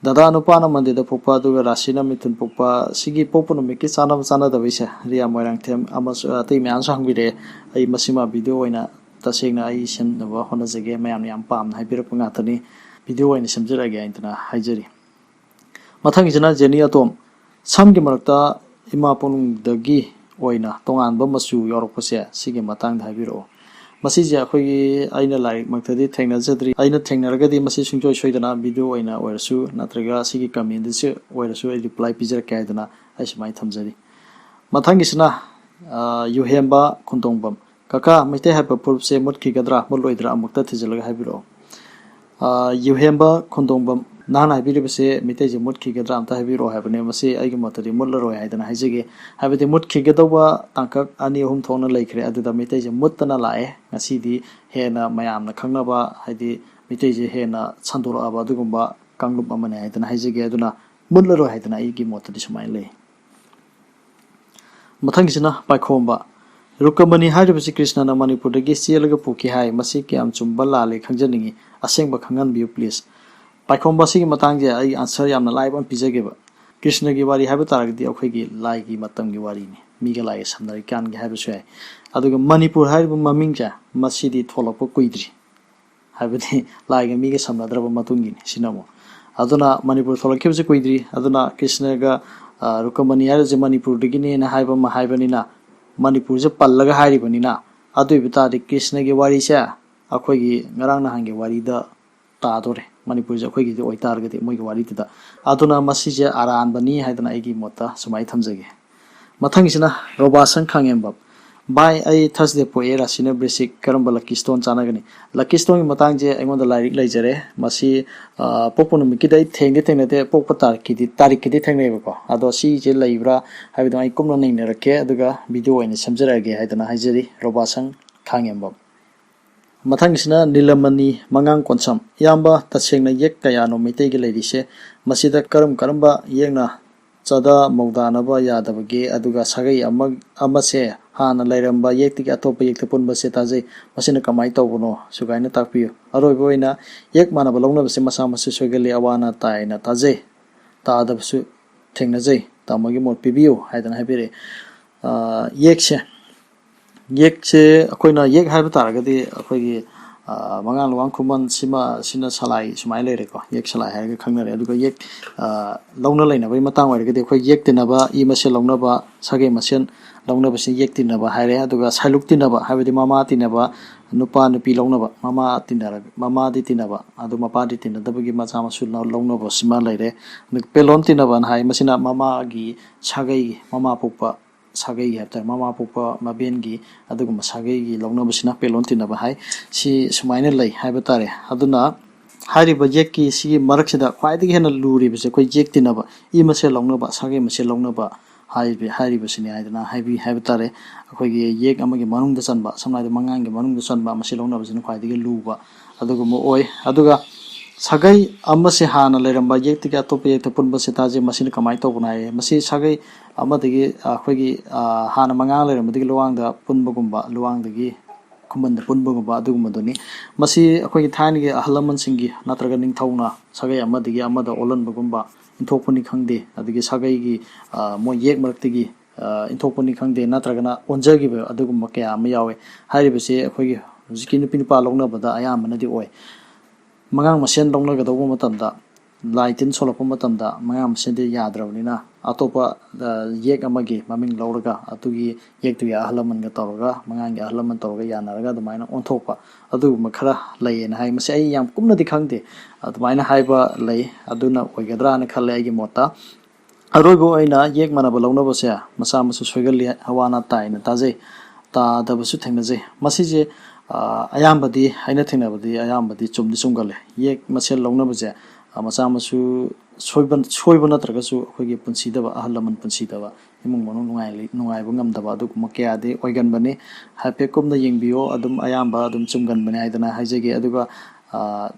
ꯗꯗꯥ ꯅꯨꯄꯥꯅ ꯃꯟꯗꯦꯗ ꯄꯣꯛꯄ ꯑꯗꯨꯒ ꯔꯥꯁꯤꯅ ꯃꯤꯊꯨꯟ ꯄꯣꯛꯄ, ꯁꯤꯒꯤ ꯄꯣꯛꯄ ꯅꯨꯃꯤꯠꯀꯤ ꯆꯥꯟꯅꯕ ꯆꯥꯟꯅꯗꯕꯩꯁꯦ ꯔꯤꯌꯥ ꯃꯣꯏꯔꯥꯡꯊꯦꯝ ꯑꯃꯁꯨ ꯑꯇꯩ ꯃꯌꯥꯝꯁꯨ ꯍꯪꯕꯤꯔꯛꯑꯦ꯫ ꯑꯩ ꯃꯁꯤꯃ ꯚꯤꯗꯤꯑꯣ ꯑꯣꯏꯅ ꯇꯁꯦꯡꯅ ꯑꯩ ꯁꯦꯝꯅꯕ ꯍꯣꯠꯅꯖꯒꯦ꯫ ꯃꯌꯥꯝꯅ ꯌꯥꯝ ꯄꯥꯝꯅ ꯍꯥꯏꯕꯤꯔꯛꯄ ꯉꯥꯛꯇꯅꯤ꯫ ꯚꯤꯗꯤꯑꯣ ꯑꯣꯏꯅ ꯁꯦꯝꯖꯔꯛꯑꯒꯦ ꯍꯥꯏꯗꯅ ꯍꯥꯏꯖꯔꯤ꯫ ꯃꯊꯪꯒꯤꯁꯤꯅ ꯖꯦꯅꯤ ꯑꯇꯣꯝ, ꯁꯝꯒꯤ ꯃꯔꯛꯇ ꯏꯃꯥ ꯄꯣꯛꯅꯨꯡꯗꯒꯤ ꯑꯣꯏꯅ ꯇꯣꯉꯥꯟꯕ ꯃꯆꯨ ꯌꯥꯎꯔꯛꯄꯁꯦ, ꯁꯤꯒꯤ ꯃꯇꯥꯡꯗ ꯍꯥꯏꯕꯤꯔꯛꯑꯣ꯫ ꯃꯁꯤꯁꯦ ꯑꯩꯈꯣꯏꯒꯤ, ꯑꯩꯅ ꯂꯥꯏꯔꯤꯛꯃꯛꯇꯗꯤ ꯊꯦꯡꯅꯖꯗ꯭ꯔꯤ꯫ ꯑꯩꯅ ꯊꯦꯡꯅꯔꯒꯗꯤ ꯃꯁꯤ ꯁꯨꯡꯁꯣꯏ ꯁꯣꯏꯗꯅ ꯚꯤꯗꯤꯑꯣ ꯑꯣꯏꯅ ꯑꯣꯏꯔꯁꯨ ꯅꯠꯇ꯭ꯔꯒ ꯁꯤꯒꯤ ꯀꯃꯦꯟꯗꯁꯨ ꯑꯣꯏꯔꯁꯨ ꯑꯩ ꯔꯤꯄ꯭ꯂꯥꯏ ꯄꯤꯖꯔꯛꯀꯦ ꯍꯥꯏꯗꯅ ꯑꯩ ꯁꯨꯃꯥꯏꯅ ꯊꯝꯖꯔꯤ꯫ ꯃꯊꯪꯒꯤꯁꯤꯅ ꯑ, ꯌꯨꯍꯦꯝꯕ ꯈꯣꯟꯗꯣꯡꯕꯝ, "ꯀꯀꯥ, ꯃꯩꯇꯩ ꯍꯥꯏꯕ ꯐꯨꯔꯨꯞꯁꯦ ꯃꯨꯠꯈꯤꯒꯗ꯭ꯔꯥ? ꯃꯨꯠꯂꯣꯏꯗ꯭ꯔꯥ? ꯑꯃꯨꯛꯇ ꯊꯤꯖꯤꯜꯂꯒ ꯍꯥꯏꯕꯤꯔꯛꯑꯣ꯫" ꯑ, ꯌꯨꯍꯦꯝꯕ ꯈꯣꯟꯗꯣꯡꯕꯝ, ꯅꯍꯥꯛꯅ ꯍꯥꯏꯕꯤꯔꯤꯕꯁꯦ ꯃꯩꯇꯩꯁꯦ ꯃꯨꯠꯈꯤꯒꯗ꯭ꯔꯥ ꯑꯝꯇ ꯍꯥꯏꯕꯤꯔꯛꯑꯣ ꯍꯥꯏꯕꯅꯦ꯫ ꯃꯁꯤ ꯑꯩꯒꯤ ꯃꯣꯠꯇꯗꯤ ꯃꯨꯠꯂꯔꯣꯏ ꯍꯥꯏꯗꯅ ꯍꯥꯏꯖꯒꯦ꯫ ꯍꯥꯏꯕꯗꯤ ꯃꯨꯠꯈꯤꯒꯗꯧꯕ ꯇꯥꯡꯀꯛ ꯑꯅꯤ ꯑꯍꯨꯝ ꯊꯣꯛꯅ ꯂꯩꯈ꯭ꯔꯦ, ꯑꯗꯨꯗ ꯃꯩꯇꯩꯁꯦ ꯃꯨꯠꯇꯅ ꯂꯥꯛꯑꯦ꯫ ꯉꯁꯤꯗꯤ ꯍꯦꯟꯅ ꯃꯌꯥꯝꯅ ꯈꯪꯅꯕ, ꯍꯥꯏꯗꯤ ꯃꯩꯇꯩꯁꯦ ꯍꯦꯟꯅ ꯁꯟꯗꯣꯔꯛꯑꯕ ꯑꯗꯨꯒꯨꯝꯕ ꯀꯥꯡꯂꯨꯞ ꯑꯃꯅꯦ ꯍꯥꯏꯗꯅ ꯍꯥꯏꯖꯒꯦ꯫ ꯑꯗꯨꯅ ꯃꯨꯠꯂꯔꯣꯏ ꯍꯥꯏꯗꯅ ꯑꯩꯒꯤ ꯃꯣꯠꯇꯗꯤ ꯁꯨꯃꯥꯏꯅ ꯂꯩ꯫ ꯃꯊꯪꯒꯤꯁꯤꯅ ꯄꯥꯏꯈꯣꯝꯕ꯫ ꯔꯨꯀꯃꯅꯤ ꯍꯥꯏꯔꯤꯕꯁꯤ ꯀ꯭ꯔꯤꯁꯅꯅ ꯃꯅꯤꯄꯨꯔꯗꯒꯤ ꯆꯦꯜꯂꯒ ꯄꯨꯈꯤ ꯍꯥꯏ꯫ ꯃꯁꯤ ꯀꯌꯥꯝ ꯆꯨꯝꯕ ꯂꯥꯜꯂꯤ ꯈꯪꯖꯅꯤꯡꯉꯤ꯫ ꯑꯁꯦꯡꯕ ꯈꯪꯍꯟꯕꯤꯌꯨ please꯫ ꯄꯥꯏꯈꯣꯝꯕ, ꯑꯁꯤꯒꯤ ꯃꯇꯥꯡꯁꯦ ꯑꯩ answer ꯌꯥꯝꯅ ꯂꯥꯏꯕ ꯑꯃ ꯄꯤꯖꯒꯦꯕ꯫ ꯀ꯭ꯔꯤꯁꯅꯒꯤ ꯋꯥꯔꯤ ꯍꯥꯏꯕ ꯇꯥꯔꯒꯗꯤ ꯑꯩꯈꯣꯏꯒꯤ ꯂꯥꯏꯒꯤ ꯃꯇꯝꯒꯤ ꯋꯥꯔꯤꯅꯤ, ꯃꯤꯒ ꯂꯥꯏꯒ ꯁꯝꯅꯔꯤꯀꯥꯟꯒꯤ ꯍꯥꯏꯕꯁꯨ ꯌꯥꯏ꯫ ꯑꯗꯨꯒ ꯃꯅꯤꯄꯨꯔ ꯍꯥꯏꯔꯤꯕ ꯃꯃꯤꯡꯁꯦ, ꯃꯁꯤꯗꯤ ꯊꯣꯛꯂꯛꯄ ꯀꯨꯏꯗ꯭ꯔꯤ꯫ ꯍꯥꯏꯕꯗꯤ ꯂꯥꯏꯒ ꯃꯤꯒ ꯁꯝꯅꯗ꯭ꯔꯕ ꯃꯇꯨꯡꯒꯤꯅꯤ ꯁꯤꯅ ꯑꯃꯨꯛ꯫ ꯑꯗꯨꯅ ꯃꯅꯤꯄꯨꯔ ꯊꯣꯛꯂꯛꯈꯤꯕꯁꯦ ꯀꯨꯏꯗ꯭ꯔꯤ꯫ ꯑꯗꯨꯅ ꯀ꯭ꯔꯤꯁꯅꯒ, ꯑ, ꯔꯨꯀꯃꯅꯤ ꯍꯥꯏꯔꯤꯁꯦ ꯃꯅꯤꯄꯨꯔꯗꯒꯤꯅꯦꯅ ꯍꯥꯏꯕ ꯑꯃ ꯍꯥꯏꯕꯅꯤꯅ, ꯃꯅꯤꯄꯨꯔꯁꯦ ꯄꯜꯂꯒ ꯍꯥꯏꯔꯤꯕꯅꯤꯅ, ꯑꯗꯨ ꯑꯣꯏꯕ ꯇꯥꯔꯗꯤ ꯀ꯭ꯔꯤꯁꯅꯒꯤ ꯋꯥꯔꯤꯁꯦ ꯑꯩꯈꯣꯏꯒꯤ ꯉꯔꯥꯡ ꯅꯍꯥꯟꯒꯤ ꯋꯥꯔꯤꯗ ꯇꯥꯗꯣꯔꯦ꯫ ꯃꯅꯤꯄꯨꯔꯁꯦ ꯑꯩꯈꯣꯏꯒꯤꯗꯤ ꯑꯣꯏꯇꯥꯔꯒꯗꯤ ꯃꯣꯏꯒꯤ ꯋꯥꯔꯤꯗꯨꯗ꯫ ꯑꯗꯨꯅ ꯃꯁꯤꯁꯦ ꯑꯔꯥꯟꯕꯅꯤ ꯍꯥꯏꯗꯅ ꯑꯩꯒꯤ ꯃꯣꯠꯇ ꯁꯨꯃꯥꯏꯅ ꯊꯝꯖꯒꯦ꯫ ꯃꯊꯪꯒꯤꯁꯤꯅ ꯔꯣꯕꯥꯁꯟ ꯈꯥꯉꯦꯝꯕꯝ꯫ "ꯚꯥꯏ, ꯑꯩ Thursday ꯄꯣꯛꯑꯦ, ꯔꯥꯁꯤꯅ ꯕ꯭ꯔꯤꯁꯤꯛ, ꯀꯔꯝꯕ lucky stone ꯆꯥꯟꯅꯒꯅꯤ?" Lucky stoneꯒꯤ ꯃꯇꯥꯡꯁꯦ ꯑꯩꯉꯣꯟꯗ ꯂꯥꯏꯔꯤꯛ ꯂꯩꯖꯔꯦ꯫ ꯃꯁꯤ, ꯑ, ꯄꯣꯛꯄ ꯅꯨꯃꯤꯠꯀꯤꯗꯤ ꯑꯩ ꯊꯦꯡꯗꯤ ꯊꯦꯡꯅꯗꯦ, ꯄꯣꯛꯄ ꯇꯥꯔꯤꯛꯀꯤꯗꯤ, ꯇꯥꯔꯤꯛꯀꯤꯗꯤ ꯊꯦꯡꯅꯩꯑꯕꯀꯣ꯫ ꯑꯗꯣ ꯁꯤꯁꯦ ꯂꯩꯕ꯭ꯔꯥ ꯍꯥꯏꯕꯗꯣ ꯑꯩ ꯀꯨꯞꯅ ꯅꯩꯅꯔꯛꯀꯦ, ꯑꯗꯨꯒ video ꯑꯣꯏꯅ ꯁꯦꯝꯖꯔꯛꯑꯒꯦ ꯍꯥꯏꯗꯅ ꯍꯥꯏꯖꯔꯤ꯫ ꯔꯣꯕꯥꯁꯟ ꯈꯥꯉꯦꯝꯕꯝ꯫ ꯃꯊꯪꯒꯤꯁꯤꯅ ꯅꯤꯂꯃꯅꯤ ꯃꯉꯥꯡ ꯀꯣꯟꯁꯝ꯫ "ꯏꯌꯥꯝꯕ, ꯇꯁꯦꯡꯅ ꯌꯦꯛ ꯀꯌꯥꯅꯣ ꯃꯩꯇꯩꯒꯤ ꯂꯩꯔꯤꯁꯦ? ꯃꯁꯤꯗ ꯀꯔꯝ ꯀꯔꯝꯕ ꯌꯦꯛꯅ ꯆꯥꯗꯥ ꯃꯧꯗꯥꯅꯕ ꯌꯥꯗꯕꯒꯦ? ꯑꯗꯨꯒ ꯁꯥꯒꯩ ꯑꯃ, ꯑꯃꯁꯦ ꯍꯥꯟꯅ ꯂꯩꯔꯝꯕ ꯌꯦꯛꯇꯒꯤ ꯑꯇꯣꯞꯄ ꯌꯦꯛꯇ ꯄꯨꯟꯕꯁꯦ ꯇꯥꯖꯩ꯫ ꯃꯁꯤꯅ ꯀꯃꯥꯏꯅ ꯇꯧꯕꯅꯣ? ꯁꯨꯒꯥꯏꯅ ꯇꯥꯛꯄꯤꯌꯨ꯫ ꯑꯔꯣꯏꯕ ꯑꯣꯏꯅ, ꯌꯦꯛ ꯃꯥꯟꯅꯕ ꯂꯧꯅꯕꯁꯦ ꯃꯁꯥ ꯃꯁꯤ ꯁꯣꯏꯒꯜꯂꯤ, ꯑꯋꯥ ꯑꯅꯥ ꯇꯥꯏꯅ ꯇꯥꯖꯩ꯫ ꯇꯥꯗꯕꯁꯨ ꯊꯦꯡꯅꯖꯩ꯫ ꯇꯥꯃꯣꯒꯤ ꯃꯣꯠ ꯄꯤꯕꯤꯌꯨ" ꯍꯥꯏꯗꯅ ꯍꯥꯏꯕꯤꯔꯛꯑꯦ꯫ ꯑ, ꯌꯦꯛꯁꯦ, ꯌꯦꯛꯁꯦ ꯑꯩꯈꯣꯏꯅ ꯌꯦꯛ ꯍꯥꯏꯕ ꯇꯥꯔꯒꯗꯤ ꯑꯩꯈꯣꯏꯒꯤ, ꯑ, ꯃꯉꯥꯡ ꯂꯨꯋꯥꯡ ꯈꯨꯃꯟ ꯁꯤꯃ, ꯁꯤꯅ ꯁꯂꯥꯏ ꯁꯨꯃꯥꯏꯅ ꯂꯩꯔꯦꯀꯣ꯫ ꯌꯦꯛ ꯁꯂꯥꯏ ꯍꯥꯏꯔꯒ ꯈꯪꯅꯔꯦ꯫ ꯑꯗꯨꯒ ꯌꯦꯛ, ꯑ, ꯂꯧꯅ ꯂꯩꯅꯕꯒꯤ ꯃꯇꯥꯡ ꯑꯣꯏꯔꯒꯗꯤ ꯑꯩꯈꯣꯏ ꯌꯦꯛ ꯇꯤꯟꯅꯕ, ꯏ ꯃꯁꯦꯜ ꯂꯧꯅꯕ, ꯁꯥꯒꯩ ꯃꯁꯦꯜ ꯂꯧꯅꯕꯁꯤ ꯌꯦꯛ ꯇꯤꯟꯅꯕ ꯍꯥꯏꯔꯦ꯫ ꯑꯗꯨꯒ ꯁꯥꯏꯂꯨꯛ ꯇꯤꯟꯅꯕ ꯍꯥꯏꯕꯗꯤ ꯃꯃꯥ ꯇꯤꯟꯅꯕ, ꯅꯨꯄꯥ ꯅꯨꯄꯤ ꯂꯧꯅꯕ, ꯃꯃꯥ ꯇꯤꯟꯅꯔ-, ꯃꯃꯥꯗꯤ ꯇꯤꯟꯅꯕ, ꯑꯗꯨ ꯃꯄꯥꯗꯤ ꯇꯤꯟꯅꯗꯕꯒꯤ ꯃꯆꯥ ꯃꯁꯨ ꯂꯧ-, ꯂꯧꯅꯕꯁꯤꯃ ꯂꯩꯔꯦ꯫ ꯑꯗꯨꯒ ꯄꯦꯂꯣꯟ ꯇꯤꯟꯅꯕꯅ ꯍꯥꯏ, ꯃꯁꯤꯅ ꯃꯃꯥꯒꯤ ꯁꯥꯒꯩꯒꯤ, ꯃꯃꯥ ꯄꯣꯛꯄ ꯁꯥꯒꯩꯒꯤ ꯍꯥꯏꯕ ꯇꯥꯔꯦ, ꯃꯃꯥ ꯄꯣꯛꯄ ꯃꯕꯦꯟꯒꯤ ꯑꯗꯨꯒꯨꯝꯕ ꯁꯥꯒꯩꯒꯤ ꯂꯧꯅꯕꯁꯤꯅ ꯄꯦꯂꯣꯟ ꯇꯤꯟꯅꯕ ꯍꯥꯏ꯫ ꯁꯤ ꯁꯨꯃꯥꯏꯅ ꯂꯩ ꯍꯥꯏꯕ ꯇꯥꯔꯦ꯫ ꯑꯗꯨꯅ ꯍꯥꯏꯔꯤꯕ ꯌꯦꯛꯀꯤ ꯁꯤꯒꯤ ꯃꯔꯛꯁꯤꯗ ꯈ꯭ꯋꯥꯏꯗꯒꯤ ꯍꯦꯟꯅ ꯂꯨꯔꯤꯕꯁꯦ ꯑꯩꯈꯣꯏ ꯌꯦꯛ ꯇꯤꯟꯅꯕ, ꯏ ꯃꯁꯦꯜ ꯂꯧꯅꯕ, ꯁꯥꯒꯩ ꯃꯁꯦꯜ ꯂꯧꯅꯕ ꯍꯥꯏꯔꯤꯕ-, ꯍꯥꯏꯔꯤꯕꯁꯤꯅꯤ ꯍꯥꯏꯗꯅ ꯍꯥꯏꯕꯤ-, ꯍꯥꯏꯕ ꯇꯥꯔꯦ꯫ ꯑꯩꯈꯣꯏꯒꯤ ꯌꯦꯛ ꯑꯃꯒꯤ ꯃꯅꯨꯡꯗ ꯆꯟꯕ, ꯁꯝꯅ ꯍꯥꯏꯔꯕꯗ ꯃꯉꯥꯡꯒꯤ ꯃꯅꯨꯡꯗ ꯆꯟꯕ ꯃꯁꯤ ꯂꯧꯅꯕꯁꯤꯅ ꯈ꯭ꯋꯥꯏꯗꯒꯤ ꯂꯨꯕ ꯑꯗꯨꯒꯨꯝꯕ ꯑꯣꯏ꯫ ꯑꯗꯨꯒ ꯁꯥꯒꯩ ꯑꯃꯁꯦ ꯍꯥꯟꯅ ꯂꯩꯔꯝꯕ ꯌꯦꯛꯇꯒꯤ ꯑꯇꯣꯞꯄ ꯌꯦꯛꯇ ꯄꯨꯟꯕ ꯆꯤꯇꯥꯁꯦ ꯃꯁꯤꯅ ꯀꯃꯥꯏꯅ ꯇꯧꯕꯅꯣ ꯍꯥꯏꯌꯦ꯫ ꯃꯁꯤ ꯁꯥꯒꯩ ꯑꯃꯗꯒꯤ ꯑꯩꯈꯣꯏꯒꯤ, ꯑ, ꯍꯥꯟꯅ ꯃꯉꯥꯡ ꯂꯩꯔꯝꯕꯗꯒꯤ ꯂꯨꯋꯥꯡꯗ ꯄꯨꯟꯕꯒꯨꯝꯕ, ꯂꯨꯋꯥꯡꯗꯒꯤ ꯈꯨꯃꯟꯗ ꯄꯨꯟꯕꯒꯨꯝꯕ ꯑꯗꯨꯒꯨꯝꯕꯗꯨꯅꯤ꯫ ꯃꯁꯤ ꯑꯩꯈꯣꯏꯒꯤ ꯊꯥꯏꯅꯒꯤ ꯑꯍꯜ ꯂꯃꯟꯁꯤꯡꯒꯤ ꯅꯠꯇ꯭ꯔꯒ ꯅꯤꯡꯊꯧꯅ ꯁꯥꯒꯩ ꯑꯃꯗꯒꯤ ꯑꯃꯗ ꯑꯣꯜꯍꯟꯕꯒꯨꯝꯕ, ꯏꯟꯊꯣꯛꯄꯅꯤ ꯈꯪꯗꯦ, ꯑꯗꯒꯤ ꯁꯥꯒꯩꯒꯤ, ꯑ, ꯃꯣꯏ ꯌꯦꯛ ꯃꯔꯛꯇꯒꯤ, ꯑ, ꯏꯟꯊꯣꯛꯄꯅꯤ ꯈꯪꯗꯦ, ꯅꯠꯇ꯭ꯔꯒꯅ ꯑꯣꯟꯖꯈꯤꯕ ꯑꯗꯨꯒꯨꯝꯕ ꯀꯌꯥ ꯑꯃ ꯌꯥꯎꯋꯦ꯫ ꯍꯥꯏꯔꯤꯕꯁꯤ ꯑꯩꯈꯣꯏꯒꯤ ꯍꯧꯖꯤꯛꯀꯤ ꯅꯨꯄꯤ ꯅꯨꯄꯥ ꯂꯧꯅꯕꯗ ꯑꯌꯥꯝꯕꯅꯗꯤ ꯑꯣꯏ꯫ ꯃꯉꯥꯡ ꯃꯁꯦꯟ ꯂꯧꯅꯒꯗꯧꯕ ꯃꯇꯝꯗ, ꯂꯥꯏ ꯇꯤꯟ ꯁꯣꯜꯂꯛꯄ ꯃꯇꯝꯗ ꯃꯉꯥꯡ ꯃꯁꯦꯟꯗꯤ ꯌꯥꯗ꯭ꯔꯕꯅꯤꯅ ꯑꯇꯣꯞꯄ, ꯑ, ꯌꯦꯛ ꯑꯃꯒꯤ ꯃꯃꯤꯡ ꯂꯧꯔꯒ ꯑꯗꯨꯒꯤ ꯌꯦꯛꯇꯨꯒꯤ ꯑꯍꯜ ꯂꯃꯟꯒ ꯇꯧꯔꯒ, ꯃꯉꯥꯡꯒꯤ ꯑꯍꯜ ꯂꯃꯟ ꯇꯧꯔꯒ ꯌꯥꯅꯔꯒ ꯑꯗꯨꯃꯥꯏꯅ ꯑꯣꯟꯊꯣꯛꯄ ꯑꯗꯨꯒꯨꯝꯕ ꯈꯔ ꯂꯩꯌꯦꯅ ꯍꯥꯏ꯫ ꯃꯁꯤ ꯑꯩ ꯌꯥꯝ ꯀꯨꯞꯅꯗꯤ ꯈꯪꯗꯦ, ꯑꯗꯨꯃꯥꯏꯅ ꯍꯥꯏꯕ ꯂꯩ꯫ ꯑꯗꯨꯅ ꯑꯣꯏꯒꯗ꯭ꯔꯥꯅ ꯈꯜꯂꯦ ꯑꯩꯒꯤ ꯃꯣꯠꯇ꯫ ꯑꯔꯣꯏꯕ ꯑꯣꯏꯅ ꯌꯦꯛ ꯃꯥꯟꯅꯕ ꯂꯧꯅꯕꯁꯦ ꯃꯆꯥ ꯃꯁꯨ ꯁꯣꯏꯒꯜꯂꯤ, ꯑꯋꯥ ꯑꯅꯥ ꯇꯥꯏꯅ ꯇꯥꯖꯩ, ꯇꯥꯗꯕꯁꯨ ꯊꯦꯡꯅꯖꯩ꯫ ꯃꯁꯤꯁꯦ, ꯑ, ꯑꯌꯥꯝꯕꯗꯤ, ꯑꯩꯅ ꯊꯦꯡꯅꯕꯗꯤ ꯑꯌꯥꯝꯕꯗꯤ ꯆꯨꯝꯗꯤ ꯆꯨꯝꯒꯜꯂꯦ꯫ ꯌꯦꯛ ꯃꯁꯦꯜ ꯂꯧꯅꯕꯁꯦ, ꯑ, ꯃꯆꯥ ꯃꯁꯨ ꯁꯣꯏꯕ, ꯁꯣꯏꯕ ꯅꯠꯇ꯭ꯔꯒꯁꯨ ꯑꯩꯈꯣꯏꯒꯤ ꯄꯨꯟꯁꯤꯗꯕ, ꯑꯍꯜ ꯂꯃꯟ ꯄꯨꯟꯁꯤꯗꯕ, ꯏꯃꯨꯡ ꯃꯅꯨꯡ ꯅꯨꯡꯉꯥꯏ-, ꯅꯨꯡꯉꯥꯏꯕ ꯉꯝꯗꯕ ꯑꯗꯨꯒꯨꯝꯕ ꯀꯌꯥꯗꯤ ꯑꯣꯏꯒꯟꯕꯅꯤ꯫ ꯍꯥꯏꯐꯦꯠ ꯀꯨꯞꯅ ꯌꯦꯡꯕꯤꯌꯣ, ꯑꯗꯨꯝ ꯑꯌꯥꯝꯕ ꯑꯗꯨꯝ ꯆꯨꯝꯒꯟꯕꯅꯤ ꯍꯥꯏꯗꯅ ꯍꯥꯏꯖꯒꯦ꯫ ꯑꯗꯨꯒ, ꯑ,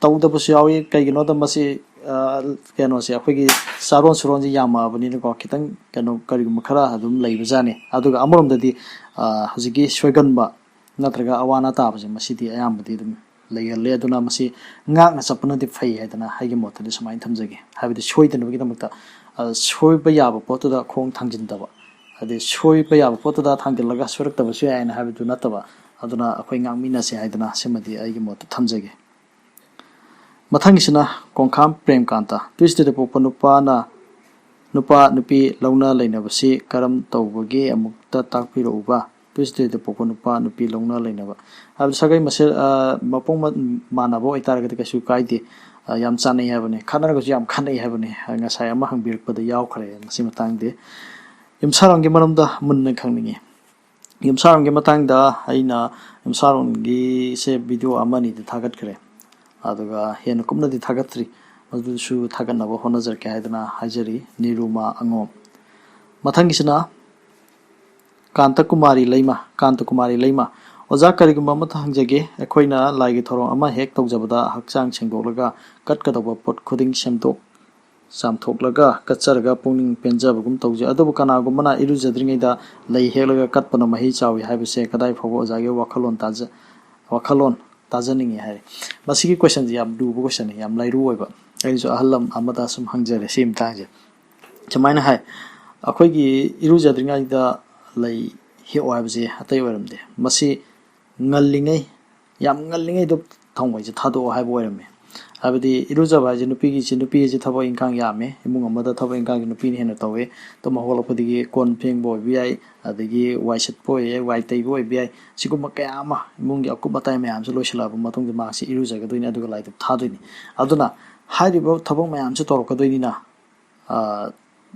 ꯇꯧꯗꯕꯁꯨ ꯌꯥꯎꯏ꯫ ꯀꯩꯒꯤꯅꯣꯗ ꯃꯁꯤ, ꯑ, ꯀꯩꯅꯣꯁꯦ, ꯑꯩꯈꯣꯏꯒꯤ ꯆꯥꯔꯣꯟ ꯁꯨꯔꯣꯟꯁꯦ ꯌꯥꯝꯃꯛꯑꯕꯅꯤꯅꯀꯣ, ꯈꯤꯇꯪ ꯀꯩꯅꯣ ꯀꯔꯤꯒꯨꯝꯕ ꯈꯔ ꯑꯗꯨꯝ ꯂꯩꯕꯖꯥꯠꯅꯤ꯫ ꯑꯗꯨꯒ ꯑꯃꯔꯣꯝꯗꯗꯤ, ꯑ, ꯍꯧꯖꯤꯛꯀꯤ ꯁꯣꯏꯒꯟꯕ ꯅꯠꯇ꯭ꯔꯒ ꯑꯋꯥ ꯑꯅꯥ ꯇꯥꯕꯁꯦ ꯃꯁꯤꯗꯤ ꯑꯌꯥꯝꯕꯗꯤ ꯑꯗꯨꯝ ꯂꯩꯒꯜꯂꯦ꯫ ꯑꯗꯨꯅ ꯃꯁꯤ ꯉꯥꯛꯅ ꯆꯠꯄꯅꯗꯤ ꯐꯩ ꯍꯥꯏꯗꯅ ꯑꯩꯒꯤ ꯃꯣꯠꯇꯗꯤ ꯁꯨꯃꯥꯏꯅ ꯊꯝꯖꯒꯦ꯫ ꯍꯥꯏꯕꯗꯤ ꯁꯣꯏꯗꯅꯕꯒꯤꯗꯃꯛꯇ, ꯑ, ꯁꯣꯏꯕ ꯌꯥꯕ ꯄꯣꯠꯇꯨꯗ ꯈꯣꯡ ꯊꯥꯡꯖꯤꯟꯗꯕ, ꯍꯥꯏꯗꯤ ꯁꯣꯏꯕ ꯌꯥꯕ ꯄꯣꯠꯇꯨꯗ ꯊꯥꯡꯖꯤꯜꯂꯒ ꯁꯣꯏꯔꯛꯇꯕꯁꯨ ꯌꯥꯏꯅ ꯍꯥꯏꯕꯗꯨ ꯅꯠꯇꯕ, ꯑꯗꯨꯅ ꯑꯩꯈꯣꯏ ꯉꯥꯛꯃꯤꯟꯅꯁꯦ ꯍꯥꯏꯗꯅ ꯁꯤꯃꯗꯤ ꯑꯩꯒꯤ ꯃꯣꯠꯇ ꯊꯝꯖꯒꯦ꯫ ꯃꯊꯪꯒꯤꯁꯤꯅ ꯀꯣꯡꯈꯥꯝ ꯄ꯭ꯔꯦꯝꯀꯥꯟꯇ꯫ ꯇ꯭ꯌꯨꯁꯗꯦꯗ ꯄꯣꯛꯄ ꯅꯨꯄꯥꯅ, ꯅꯨꯄꯥ ꯅꯨꯄꯤ ꯂꯧꯅ ꯂꯩꯅꯕꯁꯤ ꯀꯔꯝ ꯇꯧꯕꯒꯦ ꯑꯃꯨꯛꯇ ꯇꯥꯛꯄꯤꯔꯛꯎꯕ꯫ ꯇ꯭ꯌꯨꯁꯗꯦꯗ ꯄꯣꯛꯄ ꯅꯨꯄꯥ ꯅꯨꯄꯤ ꯂꯧꯅ ꯂꯩꯅꯕ ꯍꯥꯏꯕꯗꯤ ꯁꯥꯒꯩ ꯃꯁꯦꯜ, ꯑ, ꯃꯄꯣꯛ ꯃ-, ꯃꯥꯟꯅꯕ ꯑꯣꯏꯇꯥꯔꯒꯗꯤ ꯀꯩꯁꯨ ꯀꯥꯏꯗꯦ꯫ ꯑ, ꯌꯥꯝ ꯆꯥꯟꯅꯩ ꯍꯥꯏꯕꯅꯤ, ꯈꯠꯅꯔꯒꯁꯨ ꯌꯥꯝ ꯈꯠꯅꯩ ꯍꯥꯏꯕꯅꯤ꯫ ꯑ, ꯉꯁꯥꯏ ꯑꯃ ꯍꯪꯕꯤꯔꯛꯄꯗ ꯌꯥꯎꯈ꯭ꯔꯦ ꯃꯁꯤ ꯃꯇꯥꯡꯗꯤ꯫ ꯌꯨꯝꯁꯥꯔꯣꯟꯒꯤ ꯃꯔꯝꯗ ꯃꯨꯟꯅ ꯈꯪꯅꯤꯡꯉꯤ꯫ ꯌꯨꯝꯁꯥꯔꯣꯟꯒꯤ ꯃꯇꯥꯡꯗ ꯑꯩꯅ ꯌꯨꯝꯁꯥꯔꯣꯟꯒꯤꯁꯦ ꯚꯤꯗꯤꯑꯣ ꯑꯃ ꯑꯅꯤꯗꯤ ꯊꯥꯒꯠꯈ꯭ꯔꯦ, ꯑꯗꯨꯒ ꯍꯦꯟꯅ ꯀꯨꯞꯅꯗꯤ ꯊꯥꯒꯠꯇ꯭ꯔꯤ꯫ ꯃꯗꯨꯁꯨ ꯊꯥꯒꯠꯅꯕ ꯍꯣꯠꯅꯖꯔꯛꯀꯦ ꯍꯥꯏꯗꯅ ꯍꯥꯏꯖꯔꯤ꯫ ꯅꯤꯔꯨꯃꯥ ꯑꯉꯣꯝ꯫ ꯃꯊꯪꯒꯤꯁꯤꯅ ꯀꯥꯟꯇ ꯀꯨꯃꯥꯔꯤ ꯂꯩꯃ꯫ ꯀꯥꯟꯇ ꯀꯨꯃꯥꯔꯤ ꯂꯩꯃ: "ꯑꯣꯖꯥ, ꯀꯔꯤꯒꯨꯝꯕ ꯑꯃꯇ ꯍꯪꯖꯒꯦ꯫ ꯑꯩꯈꯣꯏꯅ ꯂꯥꯏꯒꯤ ꯊꯧꯔꯝ ꯑꯃ ꯍꯦꯛ ꯇꯧꯖꯕꯗ ꯍꯛꯆꯥꯡ ꯁꯦꯡꯗꯣꯛꯂꯒ ꯀꯠꯀꯗꯧꯕ ꯄꯣꯠ ꯈꯨꯗꯤꯡ ꯁꯦꯝꯗꯣꯛ ꯆꯥꯝꯊꯣꯛꯂꯒ ꯀꯠꯆꯔꯒ ꯄꯨꯛꯅꯤꯡ ꯄꯦꯟꯖꯕꯒꯨꯝ ꯇꯧꯖꯩ꯫ ꯑꯗꯨꯕꯨ ꯀꯅꯥꯒꯨꯝꯕꯅ ꯏꯔꯨꯖꯗ꯭ꯔꯤꯉꯩꯗ ꯂꯩ ꯍꯦꯛꯂꯒ ꯀꯠꯄꯅ ꯃꯍꯩ ꯆꯥꯎꯏ ꯍꯥꯏꯕꯁꯦ ꯀꯗꯥꯏ ꯐꯥꯎꯕ ꯑꯣꯖꯥꯒꯤ ꯋꯥꯈꯜꯂꯣꯟ ꯇꯥꯖ-, ꯋꯥꯈꯜꯂꯣꯟ ꯇꯥꯖꯅꯤꯡꯉꯤ?" ꯍꯥꯏꯔꯦ꯫ ꯃꯁꯤꯒꯤ ꯀꯣꯏꯁꯟꯁꯤ ꯌꯥꯝ ꯂꯨꯕ ꯀꯣꯏꯁꯟꯅꯤ, ꯌꯥꯝ ꯂꯥꯏꯔꯨ ꯑꯣꯏꯕ꯫ ꯑꯩꯁꯨ ꯑꯍꯜ ꯂꯝ ꯑꯃꯗ ꯁꯨꯝ ꯍꯪꯖꯔꯦ ꯁꯤꯒꯤ ꯃꯇꯥꯡꯁꯦ꯫ ꯁꯨꯃꯥꯏꯅ ꯍꯥꯏ, ꯑꯩꯈꯣꯏꯒꯤ ꯏꯔꯨꯖꯗ꯭ꯔꯤꯉꯩꯗ ꯂꯩ ꯍꯦꯛꯑꯣ ꯍꯥꯏꯕꯁꯦ ꯑꯇꯩ ꯑꯣꯏꯔꯝꯗꯦ꯫ ꯃꯁꯤ ꯉꯜꯂꯤꯉꯩ, ꯌꯥꯝ ꯉꯜꯂꯤꯉꯩꯗ ꯊꯥꯎꯃꯩꯁꯦ ꯊꯥꯗꯣꯛꯑꯣ ꯍꯥꯏꯕ ꯑꯣꯏꯔꯝꯃꯦ꯫ ꯍꯥꯏꯕꯗꯤ ꯏꯔꯨꯖꯕ ꯍꯥꯏꯁꯦ ꯅꯨꯄꯤꯒꯤꯁꯤ, ꯅꯨꯄꯤꯁꯤ ꯊꯕꯛ ꯏꯟꯈꯥꯡ ꯌꯥꯝꯃꯦ, ꯏꯃꯨꯡ ꯑꯃꯗ ꯊꯕꯛ ꯏꯟꯈꯥꯡꯁꯦ ꯅꯨꯄꯤꯅ ꯍꯦꯟꯅ ꯇꯧꯋꯦ꯫ ꯇꯨꯝ ꯍꯧꯒꯠꯂꯛꯄꯗꯒꯤ ꯀꯣꯟ ꯐꯦꯡꯕ ꯑꯣꯏꯕ ꯌꯥꯏ, ꯑꯗꯒꯤ ꯋꯥꯏ ꯁꯤꯠꯄ ꯑꯣꯏꯕ ꯌꯥꯏ, ꯋꯥꯏ ꯇꯩꯕ ꯑꯣꯏꯕ ꯌꯥꯏ, ꯁꯤꯒꯨꯝꯕ ꯀꯌꯥ ꯑꯃ, ꯏꯃꯨꯡꯒꯤ ꯑꯀꯨꯞ ꯑꯇꯥꯏ ꯃꯌꯥꯝꯁꯦ ꯂꯣꯏꯁꯤꯜꯂꯛꯑꯕ ꯃꯇꯨꯡꯗ ꯃꯍꯥꯛꯁꯦ ꯏꯔꯨꯖꯒꯗꯣꯏꯅꯤ, ꯑꯗꯨꯒ ꯂꯥꯏꯗꯨꯛ ꯊꯥꯗꯣꯏꯅꯤ꯫ ꯑꯗꯨꯅ ꯍꯥꯏꯔꯤꯕ ꯊꯕꯛ ꯃꯌꯥꯝꯁꯦ ꯇꯧꯔꯛꯀꯗꯣꯏꯅꯤꯅ, ꯑ,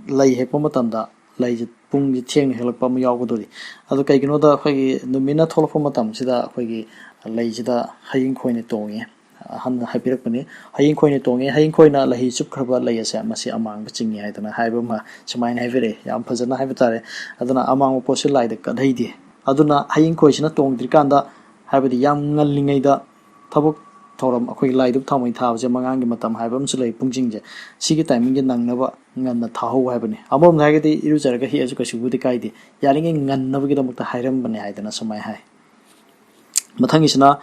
ꯂꯩ ꯍꯦꯛꯄ ꯃꯇꯝꯗ ꯂꯩꯁꯦ ꯄꯨꯡꯁꯦ ꯊꯦꯡꯅ ꯍꯦꯛꯂꯛꯄ ꯑꯃ ꯌꯥꯎꯒꯗꯣꯔꯤ꯫ ꯑꯗꯣ ꯀꯩꯒꯤꯅꯣꯗ ꯑꯩꯈꯣꯏꯒꯤ ꯅꯨꯃꯤꯠꯅ ꯊꯣꯛꯂꯛꯄ ꯃꯇꯝꯁꯤꯗ ꯑꯩꯈꯣꯏꯒꯤ ꯂꯩꯁꯤꯗ ꯍꯌꯤꯡ ꯈꯣꯏꯅ ꯇꯣꯡꯉꯦ꯫ ꯑꯍꯟꯅ ꯍꯥꯏꯕꯤꯔꯛꯄꯅꯤ, "ꯍꯌꯤꯡ ꯈꯣꯏꯅ ꯇꯣꯡꯉꯦ, ꯍꯌꯤꯡ ꯈꯣꯏꯅ ꯂꯩ ꯆꯨꯞꯈ꯭ꯔꯕ ꯂꯩ ꯑꯁꯦ ꯃꯁꯤ ꯑꯃꯥꯡꯕ ꯆꯤꯡꯉꯤ" ꯍꯥꯏꯗꯅ ꯍꯥꯏꯕ ꯑꯃ ꯁꯨꯃꯥꯏꯅ ꯍꯥꯏꯕꯤꯔꯛꯑꯦ꯫ ꯌꯥꯝ ꯐꯖꯅ ꯍꯥꯏꯕ ꯇꯥꯔꯦ꯫ ꯑꯗꯨꯅ ꯑꯃꯥꯡꯕ ꯄꯣꯠꯁꯤ ꯂꯥꯏꯗ ꯀꯠꯍꯩꯗꯦ꯫ ꯑꯗꯨꯅ ꯍꯌꯤꯡ ꯈꯣꯏꯁꯤꯅ ꯇꯣꯡꯗ꯭ꯔꯤꯀꯥꯟꯗ, ꯍꯥꯏꯕꯗꯤ ꯌꯥꯝ ꯉꯜꯂꯤꯉꯩꯗ ꯊꯕꯛ ꯊꯧꯔꯝ, ꯑꯩꯈꯣꯏꯒꯤ ꯂꯥꯏꯗꯨꯛ ꯊꯥꯎꯃꯩ ꯊꯥꯕꯁꯦ ꯃꯉꯥꯡꯒꯤ ꯃꯇꯝ ꯍꯥꯏꯕ ꯑꯃꯁꯨ ꯂꯩ, ꯄꯨꯡꯁꯤꯡꯁꯦ꯫ ꯁꯤꯒꯤ ꯇꯥꯏꯃꯤꯡꯁꯦ ꯅꯪꯅꯕ ꯉꯟꯅ ꯊꯥꯍꯧ ꯍꯥꯏꯕꯅꯤ꯫ ꯑꯃꯔꯣꯝꯗ ꯍꯥꯏꯔꯒꯗꯤ ꯏꯔꯨꯖꯔꯒ ꯍꯦꯛꯑꯁꯨ ꯀꯩꯁꯨꯕꯨꯗꯤ ꯀꯥꯏꯗꯦ, ꯌꯥꯔꯤꯉꯩ ꯉꯟꯅꯕꯒꯤꯗꯃꯛꯇ ꯍꯥꯏꯔꯝꯕꯅꯦ ꯍꯥꯏꯗꯅ ꯁꯨꯃꯥꯏꯅ ꯍꯥꯏ꯫ ꯃꯊꯪꯒꯤꯁꯤꯅ,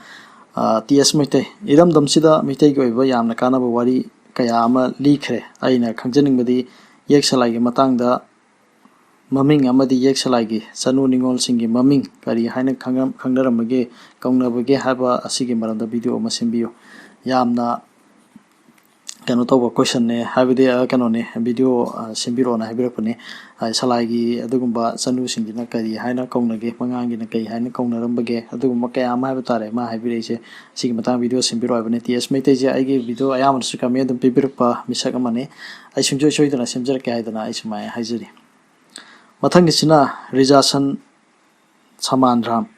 ꯑ, ꯇꯤ ꯑꯦꯁ ꯃꯩꯇꯩ꯫ ꯏꯔꯝꯗꯝꯁꯤꯗ ꯃꯤꯇꯩꯒꯤ ꯑꯣꯏꯕ ꯌꯥꯝꯅ ꯀꯥꯟꯅꯕ ꯋꯥꯔꯤ ꯀꯌꯥ ꯑꯃ ꯂꯤꯈ꯭ꯔꯦ꯫ ꯑꯩꯅ ꯈꯪꯖꯅꯤꯡꯕꯗꯤ ꯌꯦꯛ ꯁꯂꯥꯏꯒꯤ ꯃꯇꯥꯡꯗ ꯃꯃꯤꯡ ꯑꯃꯗꯤ ꯌꯦꯛ ꯁꯂꯥꯏꯒꯤ ꯆꯅꯨ ꯅꯤꯉꯣꯜꯁꯤꯡꯒꯤ ꯃꯃꯤꯡ ꯀꯔꯤ ꯍꯥꯏꯅ ꯈꯪꯉꯝ-, ꯈꯪꯅꯔꯝꯕꯒꯦ, ꯀꯧꯅꯕꯒꯦ ꯍꯥꯏꯕ ꯑꯁꯤꯒꯤ ꯃꯔꯝꯗ ꯚꯤꯗꯤꯑꯣ ꯑꯃ ꯁꯦꯝꯕꯤꯌꯨ꯫ ꯌꯥꯝꯅ ꯀꯩꯅꯣ ꯇꯧꯕ ꯀꯣꯏꯁꯟꯅꯦ, ꯍꯥꯏꯕꯗꯤ, ꯑ, ꯀꯩꯅꯣꯅꯦ, ꯚꯤꯗꯤꯑꯣ, ꯑ, ꯁꯦꯝꯕꯤꯔꯛꯑꯣꯅ ꯍꯥꯏꯕꯤꯔꯛꯄꯅꯦ꯫ ꯑ, ꯁꯂꯥꯏꯒꯤ ꯑꯗꯨꯒꯨꯝꯕ ꯆꯅꯨꯁꯤꯡꯁꯤꯅ ꯀꯔꯤ ꯍꯥꯏꯅ ꯀꯧꯅꯒꯦ, ꯃꯉꯥꯡꯒꯤꯅ ꯀꯔꯤ ꯍꯥꯏꯅ ꯀꯧꯅꯔꯝꯕꯒꯦ, ꯑꯗꯨꯒꯨꯝꯕ ꯀꯌꯥ ꯑꯃ ꯍꯥꯏꯕ ꯇꯥꯔꯦ ꯃꯥ ꯍꯥꯏꯕꯤꯔꯛꯏꯁꯦ꯫ ꯁꯤꯒꯤ ꯃꯇꯥꯡ ꯚꯤꯗꯤꯑꯣ ꯁꯦꯝꯕꯤꯔꯛꯑꯣ ꯍꯥꯏꯕꯅꯦ꯫ ꯇꯤ ꯑꯦꯁ ꯃꯩꯇꯩꯁꯦ ꯑꯩꯒꯤ ꯚꯤꯗꯤꯑꯣ ꯑꯌꯥꯝꯕꯗꯁꯨ ꯀꯃꯦꯟ ꯑꯗꯨꯝ ꯄꯤꯕꯤꯔꯛꯄ ꯃꯤꯁꯛ ꯑꯃꯅꯤ꯫ ꯑꯩ ꯁꯨꯡꯁꯣꯏ ꯁꯣꯏꯗꯅ ꯁꯦꯝꯖꯔꯛꯀꯦ ꯍꯥꯏꯗꯅ ꯑꯩ ꯁꯨꯃꯥꯏꯅ ꯍꯥꯏꯖꯔꯤ꯫ ꯃꯊꯪꯒꯤꯁꯤꯅ ꯔꯤꯖꯥꯁꯟ ꯁꯃꯥꯟ ꯔꯥꯝ꯫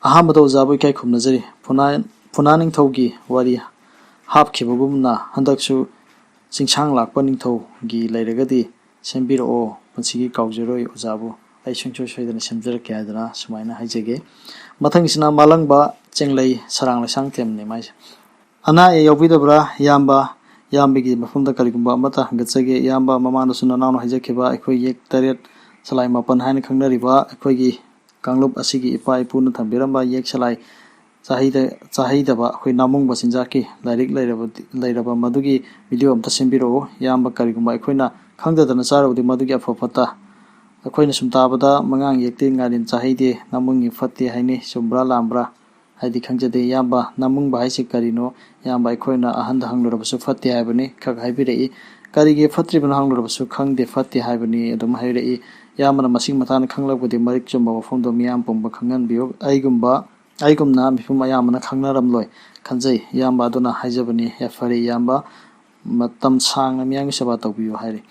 ꯑꯍꯥꯟꯕꯗ ꯑꯣꯖꯥꯕꯨ ꯏꯀꯥꯏ ꯈꯨꯝꯅꯖꯔꯤ꯫ ꯐꯨꯅꯥ-, ꯐꯨꯅꯥ ꯅꯤꯡꯊꯧꯒꯤ ꯋꯥꯔꯤ ꯍꯥꯞꯈꯤꯕꯒꯨꯝꯅ ꯍꯟꯗꯛꯁꯨ ꯆꯤꯡꯁꯥꯡ ꯂꯥꯛꯄ ꯅꯤꯡꯊꯧꯒꯤ ꯂꯩꯔꯒꯗꯤ ꯁꯦꯝꯕꯤꯔꯛꯑꯣ, ꯄꯨꯟꯁꯤꯒꯤ ꯀꯥꯎꯖꯔꯣꯏ ꯑꯣꯖꯥꯕꯨ, ꯑꯩ ꯁꯨꯡꯁꯣꯏ ꯁꯣꯏꯗꯅ ꯁꯦꯝꯖꯔꯛꯀꯦ ꯍꯥꯏꯗꯅ ꯁꯨꯃꯥꯏꯅ ꯍꯥꯏꯖꯒꯦ꯫ ꯃꯊꯪꯒꯤꯁꯤꯅ ꯃꯥꯂꯪꯕ ꯆꯦꯡꯂꯩ ꯁꯔꯥꯡ ꯂꯩꯁꯥꯡ ꯊꯦꯝꯅꯤ ꯃꯥꯏꯁꯦ꯫ ꯑꯅꯥ ꯑꯌꯦꯛ ꯌꯥꯎꯕꯤꯗꯕ꯭ꯔꯥ ꯏꯌꯥꯝꯕ? ꯏꯌꯥꯝꯕꯒꯤ ꯃꯐꯝꯗ ꯀꯔꯤꯒꯨꯝꯕ ꯑꯃꯠꯇ ꯍꯪꯒꯠꯆꯒꯦ꯫ ꯏꯌꯥꯝꯕ, ꯃꯃꯥꯡꯗꯁꯨ ꯅꯅꯥꯎꯅ ꯍꯥꯏꯖꯈꯤꯕ ꯑꯩꯈꯣꯏ ꯌꯦꯛ ꯇꯔꯦꯠ ꯁꯂꯥꯏ ꯃꯥꯄꯟ ꯍꯥꯏꯅ ꯈꯪꯅꯔꯤꯕ ꯑꯩꯈꯣꯏꯒꯤ ꯀꯥꯡꯂꯨꯞ ꯑꯁꯤꯒꯤ ꯏꯄꯥ ꯏꯄꯨꯅ ꯊꯝꯕꯤꯔꯝꯕ ꯌꯦꯛ ꯁꯂꯥꯏ ꯆꯥꯍꯩꯗ-, ꯆꯥꯍꯩꯗꯕ ꯑꯩꯈꯣꯏ ꯅꯥꯃꯨꯡꯕ ꯆꯤꯟꯖꯥꯛꯀꯤ ꯂꯥꯏꯔꯤꯛ ꯂꯩꯔꯕꯗꯤ, ꯂꯩꯔꯕ ꯃꯗꯨꯒꯤ ꯚꯤꯗꯤꯑꯣ ꯑꯝꯇ ꯁꯦꯝꯕꯤꯔꯛꯎ꯫ ꯏꯌꯥꯝꯕ, ꯀꯔꯤꯒꯨꯝꯕ ꯑꯩꯈꯣꯏꯅ ꯈꯪꯗꯗꯅ ꯆꯥꯔꯨꯕꯗꯤ ꯃꯗꯨꯒꯤ ꯑꯐ ꯐꯠꯇ ꯑꯩꯈꯣꯏꯅ ꯁꯨꯝ ꯇꯥꯕꯗ ꯃꯉꯥꯡ ꯌꯦꯛꯇꯤ ꯉꯥꯔꯦꯟ ꯆꯥꯍꯩꯗꯦ, ꯅꯥꯃꯨꯡꯒꯤ ꯐꯠꯇꯦ ꯍꯥꯏꯅꯩ꯫ ꯆꯨꯝꯕ꯭ꯔꯥ ꯂꯥꯟꯕ꯭ꯔꯥ? ꯍꯥꯏꯗꯤ ꯈꯪꯖꯗꯦ꯫ ꯏꯌꯥꯝꯕ, ꯅꯥꯃꯨꯡꯕ ꯍꯥꯏꯁꯤ ꯀꯔꯤꯅꯣ? ꯏꯌꯥꯝꯕ, ꯑꯩꯈꯣꯏꯅ ꯑꯍꯟꯗ ꯍꯪꯂꯨꯔꯕꯁꯨ ꯐꯠꯇꯦ ꯍꯥꯏꯕꯅꯤ, ꯈꯛ ꯍꯥꯏꯕꯤꯔꯛꯏ꯫ ꯀꯔꯤꯒꯤ ꯐꯠꯇ꯭ꯔꯤꯕꯅꯣ ꯍꯪꯂꯨꯔꯕꯁꯨ ꯈꯪꯗꯦ, ꯐꯠꯇꯦ ꯍꯥꯏꯕꯅꯤ ꯑꯗꯨꯝ ꯍꯥꯏꯔꯛꯏ꯫ ꯏꯌꯥꯝꯕꯅ ꯃꯁꯤꯒꯤ ꯃꯇꯥꯡꯗ ꯈꯪꯂꯛꯄꯗꯤ ꯃꯔꯤꯛ ꯆꯨꯝꯕ ꯋꯥꯐꯝꯗꯣ ꯃꯤꯌꯥꯝ ꯄꯨꯝꯕ ꯈꯪꯍꯟꯕꯤꯌꯨ꯫ ꯑꯩꯒꯨꯝꯕ, ꯑꯩꯒꯨꯝꯅ ꯃꯤꯄꯨꯝ ꯑꯌꯥꯝꯕꯅ ꯈꯪꯅꯔꯝꯂꯣꯏ ꯈꯟꯖꯩ꯫ ꯏꯌꯥꯝꯕ ꯑꯗꯨꯅ ꯍꯥꯏꯖꯕꯅꯤ꯫ ꯌꯥ-, ꯐꯔꯦ ꯏꯌꯥꯝꯕ, ꯃꯇꯝ ꯁꯥꯡꯅ ꯃꯤꯌꯥꯝꯒꯤ ꯁꯦꯕꯥ ꯇꯧꯕꯤꯌꯨ ꯍꯥꯏꯔꯤ꯫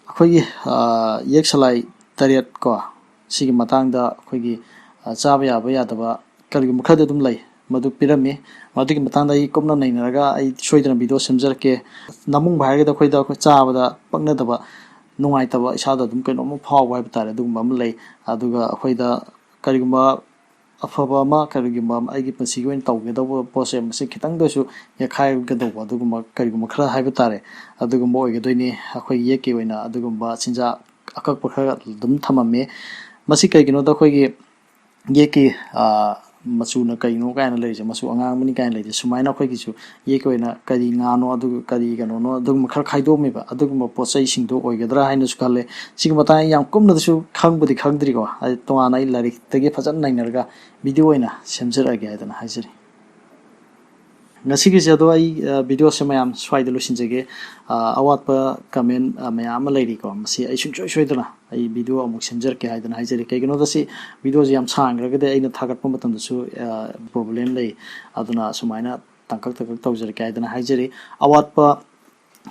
ꯑꯩꯈꯣꯏꯒꯤ, ꯑ, ꯌꯦꯛ ꯁꯂꯥꯏ ꯇꯔꯦꯠ ꯀꯣ, ꯁꯤꯒꯤ ꯃꯇꯥꯡꯗ ꯑꯩꯈꯣꯏꯒꯤ, ꯑ, ꯆꯥꯕ ꯌꯥꯕ ꯌꯥꯗꯕ ꯀꯔꯤꯒꯨꯝꯕ ꯈꯔꯗꯤ ꯑꯗꯨꯝ ꯂꯩ, ꯃꯗꯨ ꯄꯤꯔꯝꯃꯤ꯫ ꯃꯗꯨꯒꯤ ꯃꯇꯥꯡꯗ ꯑꯩ ꯀꯨꯞꯅ ꯅꯩꯅꯔꯒ ꯑꯩ ꯁꯣꯏꯗꯅ ꯚꯤꯗꯤꯑꯣ ꯁꯦꯝꯖꯔꯛꯀꯦ꯫ ꯅꯥꯃꯨꯡꯕ ꯍꯥꯏꯔꯒꯗꯤ ꯑꯩꯈꯣꯏꯗ ꯑꯩꯈꯣꯏ ꯆꯥꯕꯗ ꯄꯛꯅꯗꯕ, ꯅꯨꯡꯉꯥꯏꯇꯕ, ꯏꯁꯥꯗ ꯑꯗꯨꯝ ꯀꯩꯅꯣꯝꯃ ꯐꯥꯎꯕ ꯍꯥꯏꯕ ꯇꯥꯔꯦ, ꯑꯗꯨꯒꯨꯝꯕ ꯑꯃ ꯂꯩ꯫ ꯑꯗꯨꯒ ꯑꯩꯈꯣꯏꯗ ꯀꯔꯤꯒꯨꯝꯕ ꯑꯐꯕ ꯑꯃ, ꯀꯔꯤꯒꯨꯝꯕ ꯑꯃ ꯑꯩꯒꯤ ꯄꯨꯟꯁꯤꯒꯤ ꯑꯣꯏꯅ ꯇꯧꯒꯗꯧꯕ ꯄꯣꯠꯁꯦ ꯃꯁꯤ ꯈꯤꯇꯪꯗ ꯑꯣꯏꯁꯨ ꯌꯥꯈꯥꯏꯒꯗꯧꯕ ꯑꯗꯨꯒꯨꯝꯕ ꯀꯔꯤꯒꯨꯝꯕ ꯈꯔ ꯍꯥꯏꯕ ꯇꯥꯔꯦ, ꯑꯗꯨꯒꯨꯝꯕ ꯑꯣꯏꯒꯗꯣꯏꯅꯤ꯫ ꯑꯩꯈꯣꯏꯒꯤ ꯌꯦꯛꯀꯤ ꯑꯣꯏꯅ ꯑꯗꯨꯒꯨꯝꯕ ꯆꯤꯟꯖꯥꯛ ꯑꯀꯛꯄ ꯈꯔ ꯑꯗꯨꯝ ꯊꯝꯃꯝꯃꯤ꯫ ꯃꯁꯤ ꯀꯩꯒꯤꯅꯣꯗ ꯑꯩꯈꯣꯏꯒꯤ ꯌꯦꯛꯀꯤ, ꯑ, ꯃꯆꯨꯅ ꯀꯩꯅꯣ ꯀꯥꯏꯅ ꯂꯩꯔꯤꯁꯦ, ꯃꯆꯨ ꯑꯉꯥꯡꯕꯅꯤ ꯀꯥꯏꯅ ꯂꯩꯔꯤꯁꯦ, ꯁꯨꯃꯥꯏꯅ ꯑꯩꯈꯣꯏꯒꯤꯁꯨ ꯌꯦꯛꯀꯤ ꯑꯣꯏꯅ ꯀꯔꯤ ꯉꯥꯅꯣ, ꯑꯗꯨꯒ ꯀꯔꯤ ꯀꯩꯅꯣꯅꯣ, ꯑꯗꯨꯒꯨꯝꯕ ꯈꯔ ꯈꯥꯏꯗꯣꯛꯑꯝꯃꯦꯕ꯫ ꯑꯗꯨꯒꯨꯝꯕ ꯄꯣꯠ ꯆꯩꯁꯤꯡꯗꯣ ꯑꯣꯏꯒꯗ꯭ꯔꯥ ꯍꯥꯏꯅꯁꯨ ꯈꯜꯂꯦ꯫ ꯁꯤꯒꯤ ꯃꯇꯥꯡꯗ ꯑꯩ ꯌꯥꯝ ꯀꯨꯞꯅꯗꯁꯨ ꯈꯪꯕꯨꯗꯤ ꯈꯪꯗ꯭ꯔꯤꯀꯣ, ꯑꯩ ꯇꯣꯉꯥꯟꯅ ꯑꯩ ꯂꯥꯏꯔꯤꯛꯇꯒꯤ ꯐꯖꯅ ꯅꯩꯅꯔꯒ ꯚꯤꯗꯤꯑꯣ ꯑꯣꯏꯅ ꯁꯦꯝꯖꯔꯛꯑꯒꯦ ꯍꯥꯏꯗꯅ ꯍꯥꯏꯖꯔꯤ꯫ ꯉꯁꯤꯒꯤꯁꯦ ꯑꯗꯣ ꯑꯩ, ꯑ, ꯚꯤꯗꯤꯑꯣꯁꯦ ꯃꯌꯥꯝ ꯁ꯭ꯋꯥꯏꯗ ꯂꯣꯏꯁꯤꯟꯖꯒꯦ꯫ ꯑ, ꯑꯋꯥꯠꯄ ꯀꯃꯦꯟ, ꯑ, ꯃꯌꯥꯝ ꯑꯃ ꯂꯩꯔꯤꯀꯣ, ꯃꯁꯤ ꯑꯩ ꯁꯨꯡꯁꯣꯏ ꯁꯣꯏꯗꯅ ꯑꯩ ꯚꯤꯗꯤꯑꯣ ꯑꯃꯨꯛ ꯁꯦꯝꯖꯔꯛꯀꯦ ꯍꯥꯏꯗꯅ ꯍꯥꯏꯖꯔꯤ꯫ ꯀꯩꯒꯤꯅꯣꯗ ꯁꯤ ꯚꯤꯗꯤꯑꯣꯁꯦ ꯌꯥꯝ ꯁꯥꯡꯈ꯭ꯔꯒꯗꯤ ꯑꯩꯅ ꯊꯥꯒꯠꯄ ꯃꯇꯝꯗꯁꯨ, ꯑ, ꯄ꯭ꯔꯣꯕ꯭ꯂꯦꯝ ꯂꯩ꯫ ꯑꯗꯨꯅ ꯁꯨꯃꯥꯏꯅ ꯇꯪꯀꯛ ꯇꯪꯀꯛ ꯇꯧꯖꯔꯛꯀꯦ ꯍꯥꯏꯗꯅ ꯍꯥꯏꯖꯔꯤ꯫ ꯑꯋꯥꯠꯄ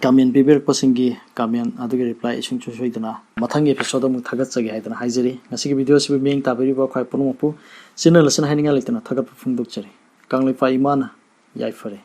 ꯀꯃꯦꯟ ꯄꯤꯕꯤꯔꯛꯄꯁꯤꯡꯒꯤ ꯀꯃꯦꯟ ꯑꯗꯨꯒꯤ ꯔꯤꯄ꯭ꯂꯥꯏ ꯏꯁꯨꯡ ꯁꯣꯏꯗꯅ ꯃꯊꯪꯒꯤ ꯑꯦꯄꯤꯁꯣꯗ ꯑꯃꯨꯛ ꯊꯥꯒꯠꯆꯒꯦ ꯍꯥꯏꯗꯅ ꯍꯥꯏꯖꯔꯤ꯫ ꯉꯁꯤꯒꯤ ꯚꯤꯗꯤꯑꯣ ꯑꯁꯤꯕꯨ ꯃꯤꯠꯌꯦꯡ ꯇꯥꯕꯤꯔꯤꯕ ꯈ꯭ꯋꯥꯏ ꯄꯨꯝꯅꯃꯛꯄꯨ ꯆꯤꯟꯅ ꯂꯁꯅ ꯍꯥꯏꯅꯤꯡꯉꯥꯏ ꯂꯩꯇꯅ ꯊꯥꯒꯠꯄ ꯐꯣꯡꯗꯣꯛꯆꯔꯤ꯫ ꯀꯪꯂꯩꯄꯥꯛ ꯏꯃꯥꯅ ꯌꯥꯏꯐꯔꯦ꯫